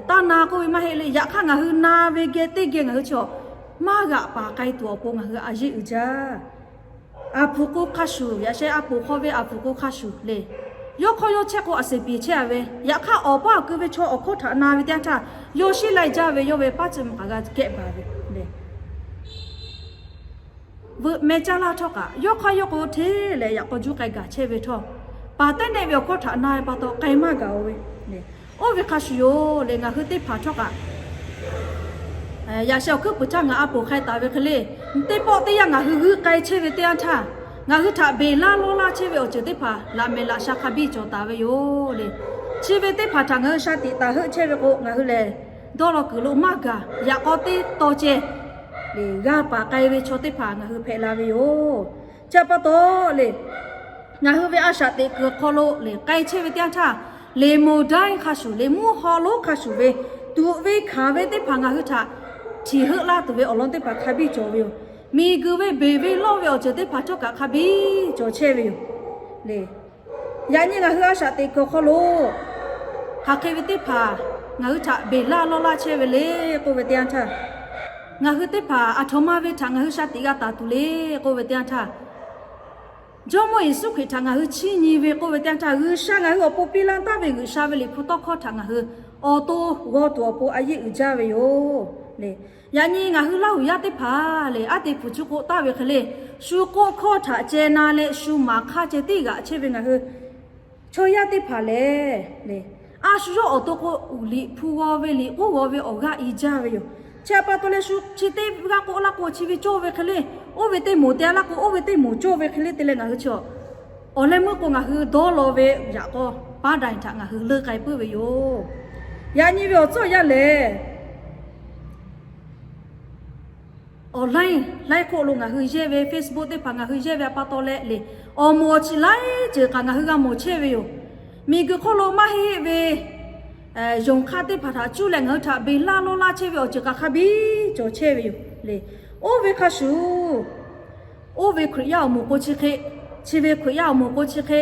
taˇ na k'oˆ ve maˇ heˆ le. Yaꞈ hk'aˇ ngaˬ hui na ve geh teˇ geh ngaˬ hui chi maˇ g'aꞈ paˍ k'ai tuˬ awˬ pon ngaˬ hui a yeˇ uiˍ jaˇ. Aˬ hpu k'o hk'a shuˍ, yaꞈ sheh a poˍ hk'aw ve aˬ hpu k'o hk'a shuˍ le. Yawˇ hk'aw yawˇ chehˇ k'o a seˍ piˍ chehˇ-a ve, yaꞈ hk'aˇ awˬ paˇ awˬ kui ve chaw awˬ hkawˇ htaꞈ na ve teˇ yanˇ htaˇ, yawˇ sheˉ lai jaˇ ve yawˇ ve paˉ tcuh ma k'aꞈ g'a kehˆ baˬ ve le. Veuꞈ meh caˇ laˇ htawˇ kaꞈ, yawˇ hk'aˇ yawˇ k'o hteˇ leh yaꞈ k'aw juˇ k'ai gaˬ chehˇ ve htawˇ, paˍ teˇ nehˆ ve awˬ hkawˇ htaꞈ na ve pa taw k'ai maˇ gaˬ-o ve le. Oˇ ve hk'a shuˍ yoˬ le, ngaˬ hui teˇ hpaˍ htawˇ kaꞈ yaꞈ sheh awˬ hkuiˉ puiˍ htaˇ ngaˬ a poˍ hk'ai taˍ ve hk'e le, teˇ pawˆ teˇ yanˇ ngaˬ hui g'uiˇ k'ai chehˇ ve teˇ yanˇ htaˇ, ngaˬ hui htaꞈ beˬ laˇ lawˇ laˇ chehˇ ve awˬ ceuˬ teˇ hpaˍ laꞈ mehˍ laꞈ sha hk'a biˇ cawˬ taˍ ve yoˬ le. Chi ve teˇ hpaˍ htaꞈ ngaˬ hui sha tiꞈ taˍ heuˆ chehˇ ve k'o, ngaˬ hui lehˬ dawˇ law kuiˬ lo maˇ gaˬ, yaꞈ k'aw teˇ taw ceh le g'a paˍ k'ai ve chaw teˇ hpaˍ ngaˬ hui hpehꞈ la ve yoˬ. Chi pa taw le, ngaˬ hui ve a shaꞈ teꞈ kuiˬ awˬ hk'aw lo le k'ai chehˇ ve teˇ yanˇ htaˇ, leˍ moˍ daiˇ hk'a shuˍ le, mvuhˇ haw lonˉ hk'a shuˍ ve tuꞈ ve hkanˍ ve teˇ hpaˍ ngaˬ hui htaꞈ htiˍ heuˆ laˇ tuˬ ve awˬ lawn teˇ hpaˍ hk'a biˇ cawˬ ve yoˬ. Miˬguiˬ ve beˬ ve lawˇ ve awˬ ceuˬ teˇ hpaˍ htawˇ kaꞈ hk'a biˇ cawˬ chehˇ ve yoˬ le. Yaꞈ nyi ngaˬ hui a shaꞈ teꞈ kuiˬ awˬ hk'aw lo hk'aˬ hk'e ve teˇ hpaˍ ngaˬ hui htaꞈ beˬ laˇ lawˇ laˇ chehˇ ve le k'oˆ ve teˇ yanˇ htaˇ, ngaˬ hui teˇ hpaˍ aˬ htoꞈ ma ve htaꞈ ngaˬ hui sha tiꞈ g'a taˍ tuˬ le k'oˆ ve teˇ yanˇ htaˇ, Jawˇmawˇ Yeˍsuˆ Hkriꞈ htaꞈ ngaˬ hui chiˇ nyi ve k'oˆ ve teˇ yanˇ htaˇ, G'uiˬsha ngaˬ hui awˬ pon piˇ laˇ taˍ ve G'uiˬsha ve liꞈ hpu tawˇ hkawˇ htaꞈ ngaˬ hui awˬ to g'aw tuˬ awˬ pon a yeˇ uiˍ jaˇ ve yoˬ le. Yaꞈ nyi ngaˬ hui Laˇ huˍ yaˇ teˇ hpaˍ le, aˉ te hpu cuˇ k'oˆ taˍ ve hk'e le, shu k'oˆ hkawˇ htaꞈ ceh na leh shu maˍ hk'aˇ ceh tiˉ g'aꞈ chehˇ ve ngaˬ hui chaw yaˇ teˇ hpaˍ lehˬ le, a shu yawˇ awˬ to k'o, liꞈ hpu g'aw ve, liꞈ k'oˉ g'aw ve awˬ g'aˇ i jaˇ ve yoˬ. Chi pa taw leh shu chi teˇ g'aˇ k'oˆ laˇ k'o, chi ve cawˇ ve hk'e le, oˇ ve teˇ moˍ te-a laˇ k'o, oˇ ve teˇ moˍ cawˇ ve hk'e le te leh ngaˬ hui chi awˬ leh meuˇ k'o ngaˬ hui dawˇ law ve yaꞈ k'aw paˉ daiˍ htaꞈ ngaˬ hui leuˆ k'ai puiˉ ve yoˬ. Yaꞈ nyi ve awˬ tcuhˉ awˬ yanˇ lehˬ, awˬ laiˉ laiˉ hk'oˆ lo ngaˬ hui yehˇ ve Facebook teˇ hpaˍ ngaˬ hui yehˇ ve pa taw leh le, awˬ moˍ awˬ chi laiˉ ceuˬ kaꞈ ngaˬ hui g'a mawˬ chehˇ ve yoˬ. Miˬguiˬ hk'oˆ lo maˇ heˆ ve yonˍ hk'aˇ teˇ hpaˍ htaꞈ cuˇ leh ngaˬ hui htaꞈ beˬ laˇ lawˇ laˇ chehˇ ve awˬ ceuˬ kaꞈ hk'a biˇ cawˬ chehˇ ve yoˬ le. Oˇ ve hk'a shuˍ, oˇ ve Hkriꞈ yaˇ awˬ moˍ k'o chi hk'e, chi ve Hkriꞈ yaˇ awˬ moˍ k'o chi hk'e,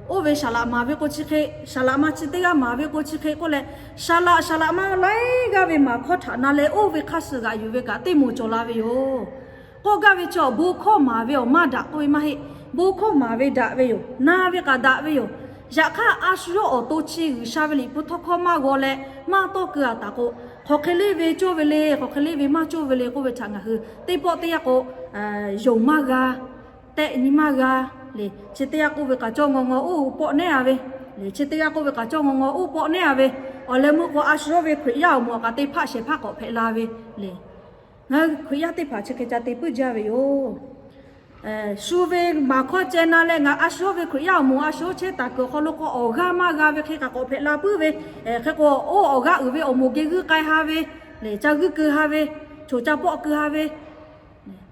oˇ ve saˍ laꞈ maˍ ve k'o chi hk'e, saˍ laꞈ ma chi teˇ g'aˇ maˍ ve k'o chi hk'e k'oˆ leh, saˍ laꞈ saˍ laꞈ ma laiˉ g'aˇ ve maˍ hkawˇ htaꞈ na leh oˇ ve hk'a suh g'aꞈ yuˬ ve kaꞈ teˇ moˍ cawˬ la ve yoˬ. K'oˆ gaˇ ve chi awˬ bon hkawˇ maˍ ve awˬ maˇ daꞈ k'oˆ ve maˇ heˆ. Bon hkawˇ maˍ ve daꞈ ve yoˬ. Na ve kaꞈ daꞈ ve yoˬ. Yaꞈ hk'aˇ a shu yawˇ awˬ to chi G'uiˬsha ve liꞈ hpu tawˇ hkawˇ maˇ g'aw leh maˇ tawˇ keu-a taˍ k'o, hk'aˬ hk'e le ve cawˇ ve le, hk'aˬ hk'e le ve maˇ cawˇ ve le k'oˆ ve htaꞈ ngaˬ hui teˇ pawˆ teˇ yanˇ k'o, yonˍ maˇ g'a, tehˆ nyi maˇ g'a le. Chi teˇ g'aˇ k'oˆ ve kaꞈ cawˇ ngaw ngaw oˇ pawˆ nehˉ-a ve le. Chi teˇ g'aˇ k'oˆ ve kaꞈ cawˇ ngaw ngaw oˇ pawˆ nehˉ-a ve. Awˬ leh meuˇ k'o a shu yawˇ ve Hkriꞈ yaˇ awˬ moˍ kaꞈ te hpaˆ shehˍ hpaˇ k'awꞈ hpehꞈ la ve le. Ngaˬ hui Hkriꞈ yaˇ teˇ hpaˍ chi hk'e ca te puiˉ jaˇ ve yoˬ. Shu ve maˍ hkawˇ ceh na leh ngaˬ a shu yawˇ ve Hkriꞈ yaˇ awˬ moˍ a shu yawˇ chehˇ taˍ kuiˬ awˬ hk'aw lo k'o awˬ g'aˇ maˇ g'a ve hk'e kaꞈ k'awꞈ hpehꞈ la puiˉ ve, hk'e k'o oˇ awˬ g'aˇ uiˍ ve awˬ moˍ geh g'uiˇ k'ai ha ve le, ca g'uiˇ keu ha ve, choˬ ca pawˆ keu ha ve,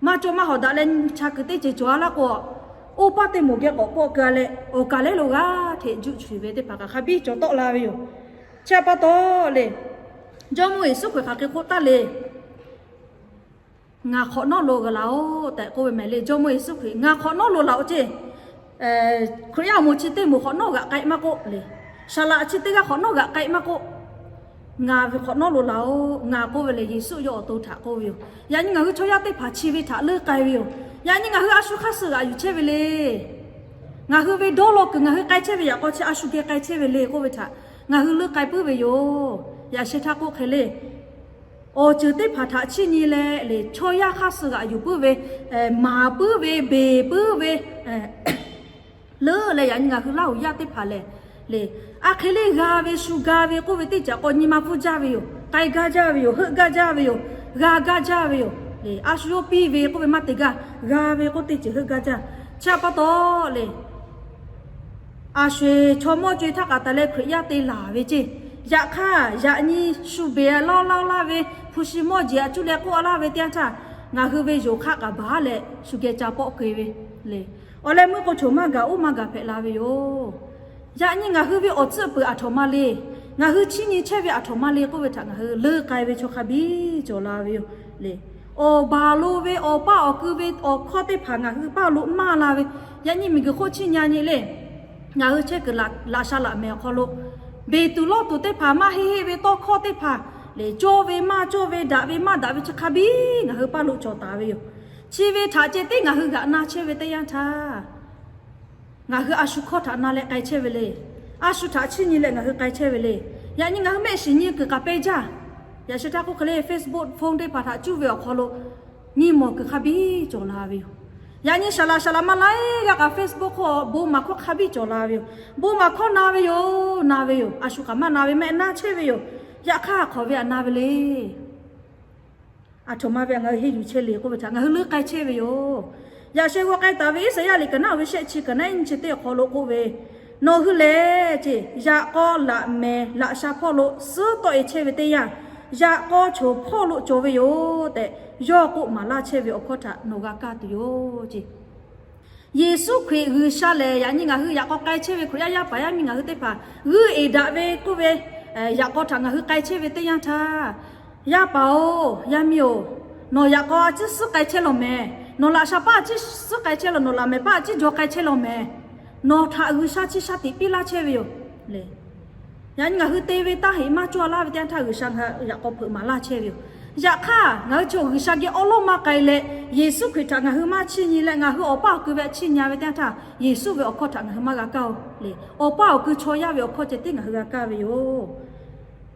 maˇ cawˇ maˇ hawˍ daꞈ leh nyi cha kuiˬ teˇ ceuˬ cawˬ-a laˇ k'o, oˇ paˇ teˇ moˍ geh k'awꞈ pawˆ keu-a leh awˬ kaˬ lehˉ lo g'aˇ hteꞈ juˆ chuˬ ve teˇ hpaˍ kaꞈ hk'a biˇ cawˬ tawˆ la ve yoˬ. Chi pa taw le, Jawˇmawˇ Yeˍsuˆ Hkriꞈ hk'aˬ hk'e k'oˆ taˍ le, Ngaˬ hk'awꞈ nawˉ lo g'a laˬ-oꞈ tehꞈ k'oˆ ve mehˍ le. Jawˇmawˇ Yeˍsuˆ Hkriꞈ ngaˬ hk'awꞈ nawˉ lo laˬ-oꞈ ceˇ. Hkriꞈ yaˇ awˬ moˍ chi teˇ moˍ hk'awꞈ nawˉ g'aꞈ k'ai maˇ k'oˆ le. Saˍ laꞈ chi teˇ g'aˇ hk'awꞈ nawˉ g'aꞈ k'ai maˇ k'oˆ. Ngaˬ ve hk'awꞈ nawˉ lo laˬ-oꞈ. Ngaˬ k'oˆ ve lehˬ, Yeˍsuˆ yawˇ awˬ to htaꞈ k'oˆ ve yoˬ. Yaꞈ nyi ngaˬ hui chaw yaˇ teˇ hpaˍ chi ve htaꞈ leuˉ k'ai ve yoˬ. Yaꞈ nyi ngaˬ hui a shu hk'aˇ suh g'aꞈ yuˬ chehˇ ve le. Ngaˬ hui ve dawˇ law kuiˬ ngaˬ hui k'ai chehˇ ve yaꞈ k'aw chi a shu geh k'ai chehˇ ve le k'oˆ ve htaꞈ ngaˬ hui leuˉ k'ai puiˉ ve yoˬ. Yaꞈ sheh htaˇ k'oˆ hk'e le, awˬ ceuˬ teˇ hpaˍ htaꞈ chiˇ nyi leh le, chaw yaˇ hk'aˇ suh g'aꞈ yuˬ puiˉ ve, maˍ puiˉ ve, beˬ puiˉ ve, leuˉ leh yaꞈ nyi ngaˬ hui Laˇ huˍ yaˇ teˇ hpaˍ lehˬ, le, a hk'e le g'a ve shu ga ve k'oˆ ve teˇ ceuˬ k'o nyi ma pfuhˇ jaˇ ve yoˬ. K'ai gaˇ jaˇ ve yoˬ. Heuˆ gaˇ jaˇ ve yoˬ. G'a gaˇ jaˇ ve yoˬ. Le, a shu yawˇ piˇ ve k'oˆ ve maˇ te gaˇ. G'a ve k'oˆ teˇ ceuˬ heuˆ gaˇ jaˇ. Chi pa taw le, a shu-eˬ chaw mawˇ co-e htaˇ k'aꞈ taˍ leh Hkriꞈ yaˇ te laˬ ve ceˇ. Yaꞈ hk'aˇ yaꞈ nyi shu beˬ lawˇ laˇ laˇ ve hpu shi mawˇ jeˬ a cuˇ leh k'oˆ laˇ ve teˇ yanˇ htaˇ, ngaˬ hui ve yonˍ hk'aˆ k'aꞈ baˬ leh shu geh ca pawˆ keu ve le. Awˬ leh meuˇ k'o choˬ maˇ gaˬ oˇ maˇ gaˬ hpehꞈ la ve yoˬ. Yaꞈ nyi ngaˬ hui ve awˬ tcuhˆ peuˬ aˬ htoꞈ ma le. Ngaˬ hui chiˇ nyi chehˇ ve aˬ htoꞈ ma le k'oˆ ve htaꞈ ngaˬ hui leuˉ k'ai ve chaw hk'a biˇ cawˬ la ve yoˬ le. Awˬ baˬ lo ve awˬ paˇ awˬ kui ve awˬ hkawˇ teˇ hpaˍ ngaˬ hui paˇ lo maˇ la ve, yaꞈ nyi miˬguiˬ hk'oˆ chiˇ nyi a nyi le. Ngaˬ hui chehˇ kuiˬ laꞈ sha laꞈ mehˍ awˬ hk'aw lo beˬ tuˬ lawˇ tuˬ teˇ hpaˍ, maˇ heˆ heˆ ve tawˇ hkawˇ teˇ hpaˍ le, cawˇ ve maˇ cawˇ ve, daꞈ ve maˇ daꞈ ve chi hk'a biˇ ngaˬ hui paˇ lo cawˬ taˍ ve yoˬ. Chi ve htaꞈ ceh tiˉ ngaˬ hui g'aꞈ na chehˇ ve teˇ yanˇ htaˇ, ngaˬ hui a shu hkawˇ htaꞈ na leh k'ai chehˇ ve le. A shu htaꞈ chiˇ nyi leh ngaˬ hui k'ai chehˇ ve le. Yaꞈ nyi ngaˬ hui mehˆ shiˍ nyi kuiˬ k'aꞈ pehˇ jaˇ. Yaꞈ sheh htaˇ k'oˆ hk'e le, Facebook, phone teˇ hpaˍ htaꞈ cuˇ ve awˬ hk'aw lo nyi mawˬ kuiˬ hk'a biˇ cawˬ la ve yoˬ. Yaꞈ nyi saˍ laˍ saˍ laˍ ma laiˉ g'aˇ kaꞈ Facebook hk'oˆ bon maˍ hkawˇ hk'a biˇ cawˬ la ve yoˬ. Bon maˍ hkawˇ na ve yoˬ. Na ve yoˬ. A shu kaꞈ maˇ na ve mehˆ na chehˇ ve yoˬ. Yaꞈ hk'aˇ hk'awꞈ ve htaꞈ na ve le. Aˬ htoꞈ ma ve htaꞈ ngaˬ hui henˇ yuˬ chehˇ le k'oˆ ve htaꞈ ngaˬ hui leuˉ k'ai chehˇ ve yoˬ. Yaꞈ sheh g'aw k'ai taˍ ve Iˉsaˍyaˆ liꞈ kaꞈ naˉ ve shehˆ chi kaꞈ naˉ nyi chi teˇ awˬ hk'aw lo k'oˆ ve, nawˬ hui lehˬ ceˇ, yaꞈ k'aw laꞈ mehˍ laꞈ sha hpawˇ lo suhˉ tawˆ e chehˇ ve teˇ yanˇ, yaꞈ k'aw choˬ hpawˇ lo cawˬ ve yoˬ tehꞈ, yawˇ k'oˆ maˍ laˇ chehˇ ve awˬ hkawˇ htaꞈ nawˬ g'a kaˇ tuˬ yoˬ ceˇ. Yeˍsuˆ Hkriꞈ G'uiˬsha lehˬ, yaꞈ nyi ngaˬ hui yaꞈ k'aw k'ai chehˇ ve Hkriꞈ yaˇ yaˇ paˍ yaˇ miˇ ngaˬ hui teˇ hpaˍ g'euˆ eˍ daꞈ ve k'oˆ ve yaꞈ k'aw htaꞈ ngaˬ hui k'ai chehˇ ve teˇ yanˇ htaˇ, yaˇ paˍ-oˬ, yaˇ miˇ-oˬ, nawˬ yaꞈ k'aw a ciˉ suhˉ k'ai chehˇ law mehˍ. Nawˬ laꞈ sha paˇ a ciˉ suhˉ k'ai chehˇ law, nawˬ laꞈ mehˍ paˇ a ciˉ jaw k'ai chehˇ law mehˍ. Nawˬ htaꞈ G'uiˬsha chi shaˍ tiꞈ piˇ laˇ chehˇ ve yoˬ le. Yaꞈ nyi ngaˬ hui te ve taˇ heꞈ maˇ cawˇ laˇ ve teˇ yanˇ htaˇ G'uiˬsha ngaˬ yaꞈ k'aw hpeuꞈ maˍ laˇ chehˇ ve yoˬ. Yaꞈ hk'aˇ ngaˬ hui chaw G'uiˬsha geh awˉ lawˉ maˇ k'ai leh, Yeˍsuˆ Hkriꞈ htaꞈ ngaˬ hui maˇ chiˇ nyi leh ngaˬ hui awˬ paˇ awˬ kui ve htaꞈ chiˇ nyi ve teˇ yanˇ htaˇ, Yeˍsuˆ ve awˬ hkawˇ htaꞈ ngaˬ hui maˇ g'a kaˇ-oˬ le. Awˬ paˇ awˬ kui chaw yaˇ ve awˬ hkawˇ ceh tiˉ ngaˬ hui g'a kaˇ ve yoˬ.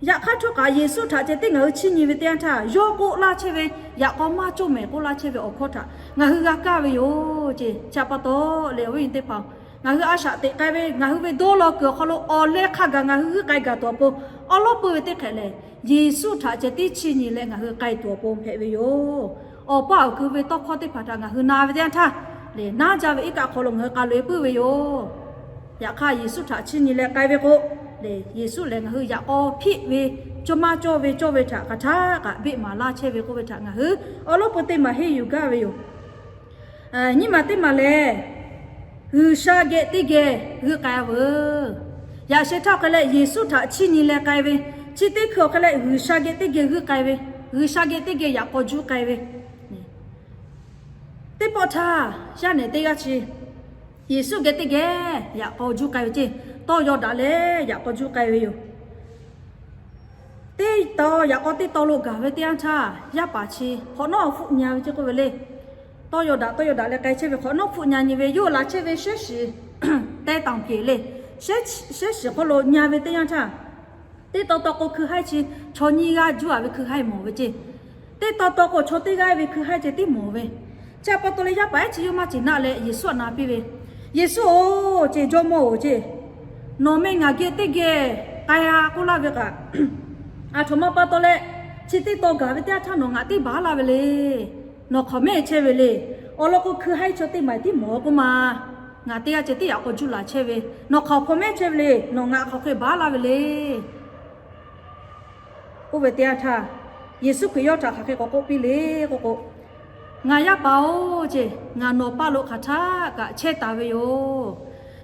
Yaꞈ hk'aˇ htawˇ kaꞈ Yeˍsuˆ htaꞈ ceh tiˉ ngaˬ hui chiˇ nyi ve teˇ yanˇ htaˇ, yawˇ k'oˆ laˇ chehˇ ve, yaꞈ k'aw maˇ cawˇ mehˍ k'oˆ laˇ chehˇ ve awˬ hkawˇ htaꞈ ngaˬ hui g'a kaˇ ve yoˬ ceˇ. Chi pa taw le, awˬ viˉ nyi teˇ hpaˍ, ngaˬ hui a shaꞈ teꞈ k'ai ve, ngaˬ hui ve dawˇ law kuiˬ awˬ hk'aw lo awˬ leh hk'a gaˬ ngaˬ hui g'euˆ k'ai gaˬ tuˬ awˬ pon, awˉ lawˉ peu ve teˇ hk'ehꞈ lehˬ, Yeˍsuˆ htaꞈ ceh tiˉ chiˇ nyi leh ngaˬ hui k'ai tuˬ awˬ pon hpehꞈ ve yoˬ. Awˬ paˇ awˬ kui ve tawˇ hkawˇ teˇ hpaˍ htaꞈ ngaˬ hui na ve teˇ yanˇ htaˇ le, naˉ jaˇ ve iˉ kaˆ hk'aw lo ngaˬ hui k'a loꞈ e puiˉ ve yoˬ. Yaꞈ hk'aˇ Yeˍsuˆ htaꞈ chiˇ nyi leh k'ai ve k'o le, Yeˍsuˆ lehˬ ngaˬ hui yaꞈ k'aw hpiˆ ve, cawˇ maˇ cawˇ ve cawˇ ve htaꞈ hk'aˬ htaˇ kaꞈ beˆ maˍ laˇ chehˇ ve k'oˆ ve htaꞈ ngaˬ hui awˉ lawˉ peu teˇ maˬ henˇ yuˬ gaˇ ve yoˬ. Nyiˇ maˬ teˇ maˬ lehˬ, G'uiˬsha geh teˇ geh g'euˆ k'ai-a veuˬ. Yaꞈ sheh htaˇ awˬ hk'e leh Yeˍsuˆ htaꞈ chiˇ nyi leh k'ai ve, chi teˇ hkui awˬ hk'e leh G'uiˬsha geh teˇ geh g'euˆ k'ai ve, G'uiˬsha geh teˇ geh yaꞈ k'aw juˇ k'ai ve, teˇ pawˆ htaˇ, yaˇ nehˬ teˇ g'aˇ chi Yeˍsuˆ geh teˇ geh yaꞈ k'aw juˇ k'ai ve ceˇ. Tawˇ yaw daꞈ leh yaꞈ k'aw juˇ k'ai ve yoˬ. Teˇ taw yaꞈ k'aw teˇ taw lo gaˬ ve teˇ yanˇ htaˇ, yaˇ paˍ chi hk'awꞈ nawˉ hpfuhˆ nya ve ceˇ k'oˆ ve le. Tawˇ yaw daꞈ tawˇ yaw daꞈ leh k'ai chehˇ ve hk'awꞈ nawˉ hpfuhˆ nya nyi ve, yawˇ laˬ chehˇ ve shehˉ shiˍ, teh tanˍ peˍ le, shehˉ shiˍ hk'oˆ lo nya ve teˇ yanˇ htaˇ, teˇ taw taw k'o hkui haiˉ chi chaw nyiˇ g'aˇ juˇ-a ve hkui haiˉ mawˬ ve ceˇ. Teˇ taw taw k'o chaw teˇ g'aˇ ve hkui haiˉ ceh tiˉ mawˬ ve. Chi pa taw leh yaˇ paˍ ehˉ chi yawˇ maˇ ciˍ naˆ leh Yeˍsuˆ htaꞈ na piˇ ve, Yeˍsuˆ-oˬ ceˇ, nawˬ meh ngaˬ geh teˇ geh k'ai-a k'oˆ laˇ ve kaꞈ, aˬ htoꞈ ma pa taw leh chi teˇ taw gaˬ ve teˇ yanˇ htaˇ nawˬ ngaˬ teˇ baˬ laˇ ve le. Nawˬ hk'awꞈ mehˉ chehˇ ve le. Awˬ lawn k'o hkui haiˉ chaw teˇ maˬ tiˉ mawˬ k'oˆ ma. Ngaˬ teˇ g'aˇ ceh tiˉ yaꞈ k'aw juˇ laˬ chehˇ ve, nawˬ hk'awꞈ hk'awꞈ mehˉ chehˇ ve le. Nawˬ ngaˬ hk'awꞈ hk'e baˬ laˇ ve le k'oˆ ve teˇ yanˇ htaˇ, Yeˍsuˆ Hkriꞈ yawˇ htaꞈ hk'aˬ hk'e k'awꞈ k'oˆ piˇ le k'oˆ k'o, Ngaˬ yaˇ paˍ-oˬ ceˇ, ngaˬ nawˬ paˇ lo hk'aˬ htaˇ kaꞈ chehˇ taˍ ve yoˬ.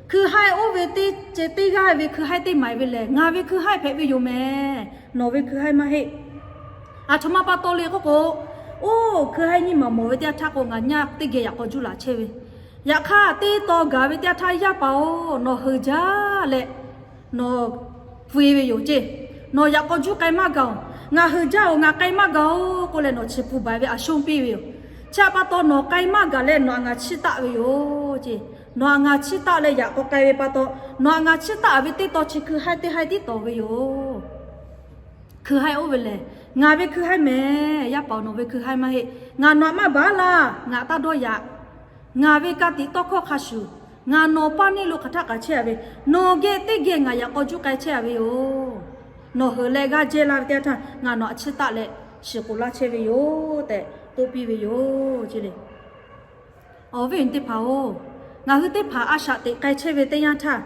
Hkui haiˉ oˇ ve teˇ ceh teˇ g'aˇ ve hkui haiˉ teˇ maˬ ve lehˬ, ngaˬ ve hkui haiˉ hpehꞈ ve yoˬ mehˍ. Nawˬ ve hkui haiˉ maˇ heˆ. Aˬ htoꞈ ma pa taw le k'oˆ k'o, oˇ hkui haiˉ nyiˇ maˬ mawˬ ve teˇ yanˇ htaˇ k'o, ngaˬ nyaˇ teˇ geh yaꞈ k'aw juˇ laˬ chehˇ ve. Yaꞈ hk'aˇ teˇ taw gaˬ ve teˇ yanˇ htaˇ yaˇ paˍ-oˬ, nawˬ heuˬ jaˇ leh nawˬ pfuhˇ-e ve yoˬ ceˇ. Nawˬ yaꞈ k'aw juˇ k'ai maˇ gaˬ-oˬ, ngaˬ hui jaˇ-oˬ, ngaˬ k'ai maˇ gaˬ-oˬ k'oˆ leh nawˬ chi hpu baiˬ ve a shonˇ piˇ ve yoˬ. Chi htaꞈ pa taw nawˬ k'ai maˇ gaˬ leh nawˬ aꞈ ngaˬ chiˇ taˆ ve yoˬ ceˇ. Nawˬ aꞈ ngaˬ chiˇ taˆ leh yaꞈ k'aw k'ai ve pa taw, nawˬ aꞈ ngaˬ chiˇ taˆ ve teˇ taw chi hkui haiˇ teˇ haiˇ tiˉ tawˍ ve yoˬ. Hkui haiˇ oˇ ve lehˬ, ngaˬ ve hkui haiˇ mehˍ. Yaˇ paˍ nawˬ ve hkui haiˇ maˇ heˆ. Ngaˬ nawˬ aꞈ maˇ baˬ laˇ. Ngaˬ taˇ dawˇ yaꞈ. Ngaˬ ve ka tiꞈ tawˇ hkawˇ hk'a shuˍ, ngaˬ nawˬ paˇ neˇ lo hk'aˬ htaˆ k'aꞈ chehˇ a ve, nawˬ geh teˇ geh ngaˬ yaꞈ k'aw juˇ k'ai chehˇ a ve yoˬ. Nawˬ heuˬ leh g'aˇ jehˇ laˇ ve teˇ yanˇ htaˇ ngaˬ nawˬ aꞈ chiˇ taˆ leh shiˍ k'oˍ laˇ chehˇ ve yoˬ tehꞈ k'oˆ piˇ ve yoˬ ceˇ le. Awˬ viˉ awˬ nyi teˇ hpaˍ-oˬ, ngaˬ hui teˇ hpaˍ a shaꞈ teꞈ k'ai chehˇ ve teˇ yanˇ htaˇ,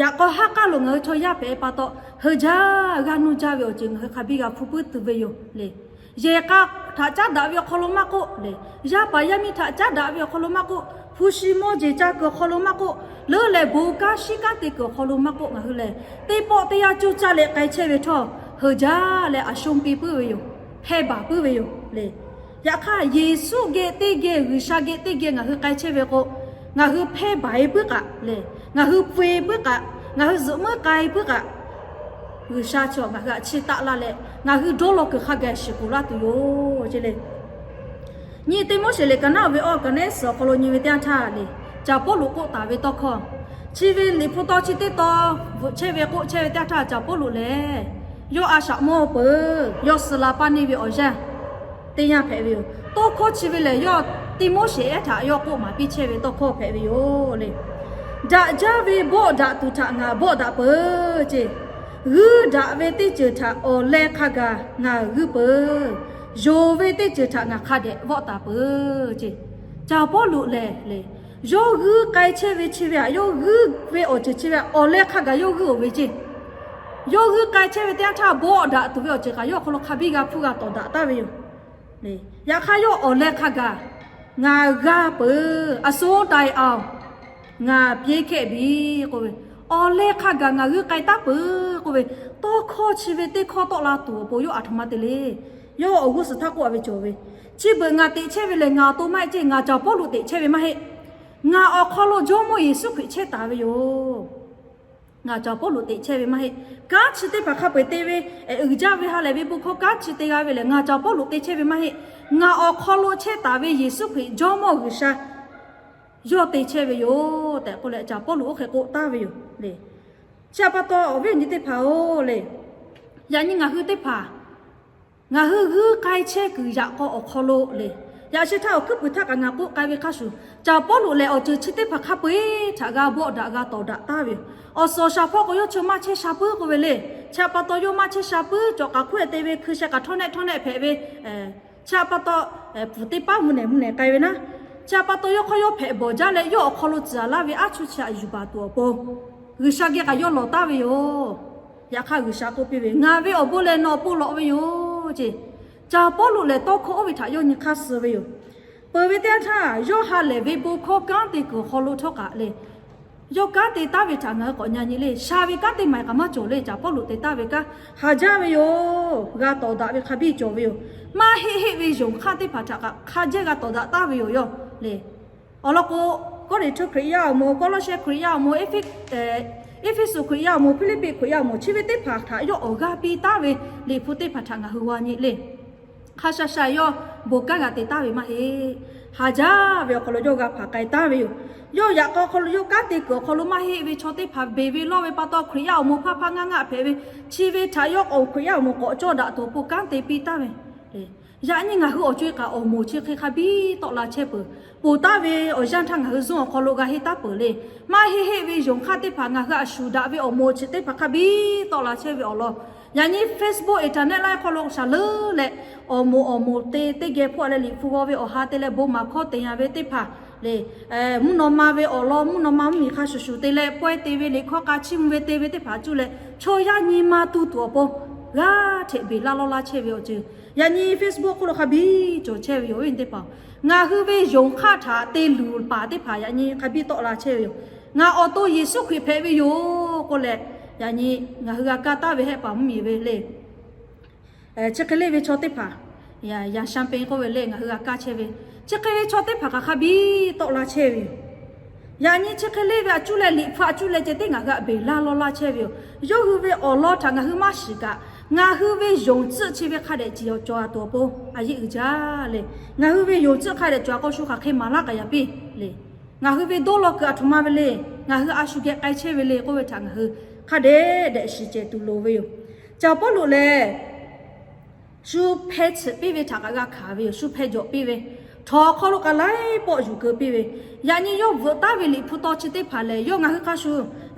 yaꞈ k'aw haˉ k'aˉ lo ngaˬ hui chaw yaˇ hpehꞈ pa taw, heuˬ jaˇ g'aˇ nuˇ jaˇ ve awˬ ceuˬ ngaˬ hui hk'a biˇ g'a hpu puiˉ tuˬ ve yoˬ le. Yehˬ k'a htaꞈ caˉ daꞈ ve awˬ hk'aw lo maˇ k'oˆ le, yaˇ paˍ yaˇ miˇ htaꞈ caˉ daꞈ ve awˬ hk'aw lo maˇ k'oˆ, hpu shi mawˇ jeˬ ca kuiˬ awˬ hk'aw lo maˇ k'oˆ, leuˉ leh bon kanˉ shiˉ kanˉ te kuiˬ awˬ hk'aw lo maˇ k'oˆ, ngaˬ hui lehˬ teˇ pawˆ teˇ yanˇ coˇ caˇ leh k'ai chehˇ ve htawˇ, heuˬ jaˇ leh a shonˇ piˇ puiˉ ve yoˬ. Hpehˇ baˬ puiˉ ve yoˬ le. Yaꞈ hk'aˇ, Yeˍsuˆ geh teˇ geh, G'uiˬsha geh teˇ geh ngaˬ hui k'ai chehˇ ve k'o, ngaˬ hui hpehˇ baˬ-e puiˉ kaꞈ le, ngaˬ hui peu-e puiˉ kaꞈ, ngaˬ hui zuhꞈ muiˉ k'ai puiˉ kaꞈ, G'uiˬsha chaw ngaˬ hui aꞈ chiˇ taˆ laˇ leh, ngaˬ hui dawˇ law kuiˬ hk'a gaˬ shiˍ k'oˍ laˇ tuˬ yoˬ ceˇ le. Nyi Tiˆmoˉseˍ liꞈ ka naˉ ve awˬ ka neˉ suhˍ awˬ hk'aw lo nyi ve teˇ yanˇ htaˇ le, Caˍ Pawˇluꞈ k'oˆ taˍ ve tawˇ hkawˇ, chi ve liꞈ hpu taw chi teˇ taw bvuhꞈ chehˇ ve k'oˆ chehˇ ve teˇ yanˇ htaˇ, Caˍ Pawˇluꞈ lehˬ yawˇ a shaꞈ mawˇ peuˬ, yawˇ suh la paˇ neˇ ve awˬ yanˇ teˇ yanˇ hpehꞈ ve yoˬ. Tawˇ hkawˇ chi ve lehˬ, yawˇ Tiˆmoˉseˍ ehˉ htaꞈ yawˇ k'oˆ maˍ piˇ chehˇ ve tawˇ hkawˇ hpehꞈ ve yoˬ le. Daꞈ jaˇ ve bawˆ daꞈ tuˬ htaꞈ ngaˬ bawˆ daꞈ peuˬ ceˇ. G'uiˇ daꞈ ve teˇ ceuˬ htaꞈ awˬ leh hk'a gaˬ ngaˬ g'uiˇ peuˬ. Yonˍ ve teˇ ceuˬ htaꞈ ngaˬ hk'a dehꞈ vawˆ taˍ peuˬ ceˇ. Caˍ Pawˇluꞈ lehˬ le, yawˇ g'uiˇ k'ai chehˇ ve chi ve htaꞈ, yawˇ g'uiˇ ve awˬ ceuˬ chi ve htaꞈ awˬ leh hk'a gaˬ yawˇ g'uiˇ-oˬ ve ceˇ. Yawˇ g'uiˇ k'ai chehˇ ve teˇ yanˇ htaˇ, bawˆ daꞈ tuˬ ve awˬ ceuˬ kaꞈ yawˇ awˬ hk'aw lo hk'a biˇ g'a hpuˇ g'a tawˍ daꞈ taˍ ve yoˬ. Yaꞈ hk'aˇ, yawˇ awˬ leh hk'a gaˬ ngaˬ g'a peuˬ, a sho tai a, ngaˬ piˇ hkehˆ biˇ k'oˆ ve, awˬ leh hk'a gaˬ ngaˬ g'uiˇ k'ai taˉ peuˬ k'oˆ ve, tawˇ hkawˇ chi ve teˇ hkawˇ tawˆ la tuˬ awˬ pon yawˇ a htoꞈ ma te le. Yawˇ awˬ g'uˇ suhˍ htaˇ k'oˆ a ve cawˬ ve, chi beuꞈ ngaˬ teꞈ chehˇ ve lehˬ ngaˬ awˬ to maˇ heˆ ceˇ, ngaˬ Caˍ Pawˇluꞈ teꞈ chehˇ ve maˇ heˆ. Ngaˬ awˬ hk'aw lo Jawˇmawˇ Yeˍsuˆ Hkriꞈ chehˇ taˍ ve yoˬ. Ngaˬ Caˍ Pawˇluꞈ teꞈ chehˇ ve maˇ heˆ. Kanˉ chi teˇ hpaˍ hk'a peu-eˬ te ve, uiˍ jaˇ ve ha lehˬ ve bon hkawˇ kanˉ chi te g'a ve lehˬ, ngaˬ Caˍ Pawˇluꞈ te chehˇ ve maˇ heˆ. Ngaˬ awˬ hk'aw lo chehˇ taˍ ve Yeˍsuˆ Hkriꞈ Jawˇmawˇ G'uiˬsha yawˇ te chehˇ ve yoˬ tehꞈ k'oˆ leh, Caˍ Pawˇluꞈ oˇ hk'e k'oˆ taˍ ve yoˬ le. Chi htaꞈ pa taw, awˬ viˉ awˬ nyi teˇ hpaˍ-oˬ le, yaꞈ nyi ngaˬ hui teˇ hpaˍ ngaˬ hui g'uiˇ k'ai chehˇ kuiˬ yaꞈ k'aw awˬ hk'aw lo le, yaꞈ sheh htaˇ awˬ hkuiˉ puiˍ htaˇ kaꞈ ngaˬ k'oˆ k'ai ve hk'a shuˍ, Caˍ Pawˇluꞈ lehˬ awˬ ceuˬ chi teˇ hpaˍ hk'a peu-eˬ htaꞈ g'a bawˆ daꞈ g'a tawˍ daꞈ taˍ ve yoˬ. Awˬ suhˍ awˬ shaˍ hpawˇ k'o yawˇ chi maˇ chehˇ sha puiˉ k'oˆ ve le. Chi htaꞈ pa taw yawˇ maˇ chehˇ sha puiˉ, cawˬ k'aꞈ hk'oˆ-e te ve hkui sheh k'aꞈ htawˇ nehˆ htawˇ nehˆ hpehꞈ ve, chi htaꞈ pa taw pfuhˍ teˇ paˉ mvuhˇ nehˬ mvuhˇ nehˬ k'ai ve naˉ, chi htaꞈ pa taw yawˇ hk'aw yawˇ hpehꞈ bawˬ jaˇ leh yawˇ awˬ hk'aw lo tcuh laˇ ve aˉ chuˇ chi htaꞈ yuˬ baˬ tuˬ awˬ pon G'uiˬsha geh kaꞈ yawˇ lawˬ taˍ ve yoˬ. Yaꞈ hk'aˇ G'uiˬsha k'oˆ piˇ ve, Ngaˬ ve awˬ bon lehˬ nawˬ awˬ pon lawꞈ ve yoˬ ceˇ. Caˍ Pawˇluꞈ lehˬ tawˇ hkawˇ oˇ ve htaꞈ yawˇ nyi hk'aˇ suh ve yoˬ. Peuˬ ve teˇ yanˇ htaˇ, yawˇ ha lehˬ ve bon hkawˇ kanˉ te kuiˬ awˬ hk'aw lo htawˇ kaꞈ le, yawˇ kanˉ te taˍ ve htaꞈ ngaˬ hui k'awꞈ nyi nyi le. Sha ve kanˉ teˇ maˬ kaꞈ maˇ cawˬ le. Caˍ Pawˇluꞈ te taˍ ve kanˉ ha jaˇ ve yoˬ. G'a tawˍ daꞈ ve hk'a biˇ cawˬ ve yoˬ. Maˇ heˆ heˆ ve yonˍ hk'aˇ teˇ hpaˍ htaꞈ kaꞈ hk'a jehˇ g'a tawˍ daꞈ taˍ ve yoˬ yawˇ le. Awˬ lawn k'o, Kawˇrenˍhtuˆ Hkriꞈ yaˇ awˬ moˍ, Kawˇlawˇshehˇ Hkriꞈ yaˇ awˬ moˍ, Eˇfeˇsuꞈ Hkriꞈ yaˇ awˬ moˍ, Hpiˇliˇpiˆ Hkriꞈ yaˇ awˬ moˍ, chi ve teˇ hpaˍ htaꞈ yawˇ awˬ g'aˇ piˇ taˍ ve liꞈ hpu teˇ hpaˍ htaꞈ ngaˬ hui g'a nyi le. Hk'a sha sha yawˇ bon kanˉ g'a te taˍ ve maˇ heˆ. Ha jaˇ ve awˬ hk'aw lo yawˇ g'a hpanˍ k'ai taˍ ve yoˬ. Yawˇ yaꞈ k'aw hk'aw lo yawˇ kanˉ te kuiˬ awˬ hk'aw lo maˇ heˆ ve chaw teˇ hpaˍ beˬ ve lawˇ ve pa taw, Hkriꞈ yaˇ awˬ moˍ hpaˇ hpaˇ ngaˇ ngaˇ hpehꞈ ve, chi ve htaꞈ yawˇ k'awꞈ Hkriꞈ yaˇ awˬ moˍ k'awꞈ cawˇ daꞈ tuˬ awˬ pon kanˉ te piˇ taˍ ve le. Yaꞈ nyi ngaˬ hui awˬ co-e kaꞈ awˬ moˍ chi hk'e hk'a biˇ tawˆ la chehˇ peuˬ. Ponˬ taˍ ve awˬ yanˇ htaˇ ngaˬ hui zuhˇ awˬ hk'aw lo g'a henˇ taˍ peuˬ le. Maˇ heˆ heˆ ve yonˍ hk'aˇ teˇ hpaˍ ngaˬ hui htaꞈ shuˍ daꞈ ve awˬ moˍ chi teˇ hpaˍ hk'a biˇ tawˆ la chehˇ ve awˬ lawn, yaꞈ nyi Facebook, internet laˇ hk'aw lo shaˍ leuˉ leh awˬ moˍ awˬ moˍ te teˇ geh hpawˇ leh liꞈ hpu g'aw ve awˬ ha te leh bon maˍ hkawˇ te yanˍ ve teˇ hpaˍ le, mvuhˇ naw ma ve awˬ lawn mvuhˇ naw ma mvuhˇmiˬ hk'a shuˍ shuˍ te leh pawehˇ te ve, liꞈ hkawˇ k'a chiˇ mvuh ve te ve teˇ hpaˍ cuˇ leh chaw yaˇ nyi ma tu tuˬ awˬ pon g'aˇ hteꞈ beˬ laˇ lawˇ laˇ chehˇ ve awˬ ceuˬ yaꞈ nyi Facebook hk'oˆ lo hk'a biˇ cawˬ chehˇ ve yoˬ. Awˬ viˉ teˇ hpaˍ, ngaˬ hui ve yonˍ hk'aˇ htaꞈ te luˬ paˍ teˇ hpaˍ yaꞈ nyi hk'a biˇ tawˆ la chehˇ ve yoˬ. Ngaˬ awˬ to Yeˍsuˆ Hkriꞈ hpehꞈ ve yoˬ k'oˆ leh, yaꞈ nyi ngaˬ hui g'a kaˇ taˍ ve hehˆ paˍ mvuhˇmiˬ ve le. Chi hk'e le ve chaw teˇ hpaˍ, yaꞈ sha peˇ k'oˆ ve le, ngaˬ hui g'a kaˇ chehˇ ve, chi hk'e ve chaw teˇ hpaˍ kaꞈ hk'a biˇ tawˆ la chehˇ ve yoˬ. Yaꞈ nyi chi hk'e le ve a cuˇ leh liꞈ hpu a cuˇ leh ceh teˇ ngaˬ hui htaꞈ beˬ laˇ lawˇ laˇ chehˇ ve yoˬ. Yawˇ hui ve awˬ lawn htaꞈ ngaˬ hui maˇ shiˍ kaꞈ, Ngaˬ hui ve yonˍ tcuhˆ chi ve hk'a dehꞈ ciˍ awˬ cawˬ a tuˬ awˬ pon a yeˆ uiˍ jaˇ le. Ngaˬ hui ve yonˍ tcuhˆ hk'a dehꞈ cawˬ a k'o, shu hk'aˬ hk'e maˍ laˇ k'aꞈ yaꞈ piˇ le. Ngaˬ hui ve dawˇ law kuiˬ aˬ htoꞈ ma ve le. Ngaˬ hui a shu geh k'ai chehˇ ve le k'oˆ ve htaꞈ ngaˬ hui hk'a dehꞈ dehꞈ shiˍ cehˬ tuˬ loˍ ve yoˬ. Caˍ Pawˇluꞈ lehˬ, shu hpeh tsuhꞈ piˇ ve htaꞈ kaꞈ g'a hkanˍ ve yoˬ. Shu hpeh jawꞈ piˇ ve, htawnˍ hk'aw lo k'aꞈ laiˉ pawˆ yuˬ keu piˇ ve, yaꞈ nyi yawˇ bvuhꞈ taˉ ve liꞈ hpu taw chi teˇ hpaˍ lehˬ, yawˇ ngaˬ hui hk'a shuˍ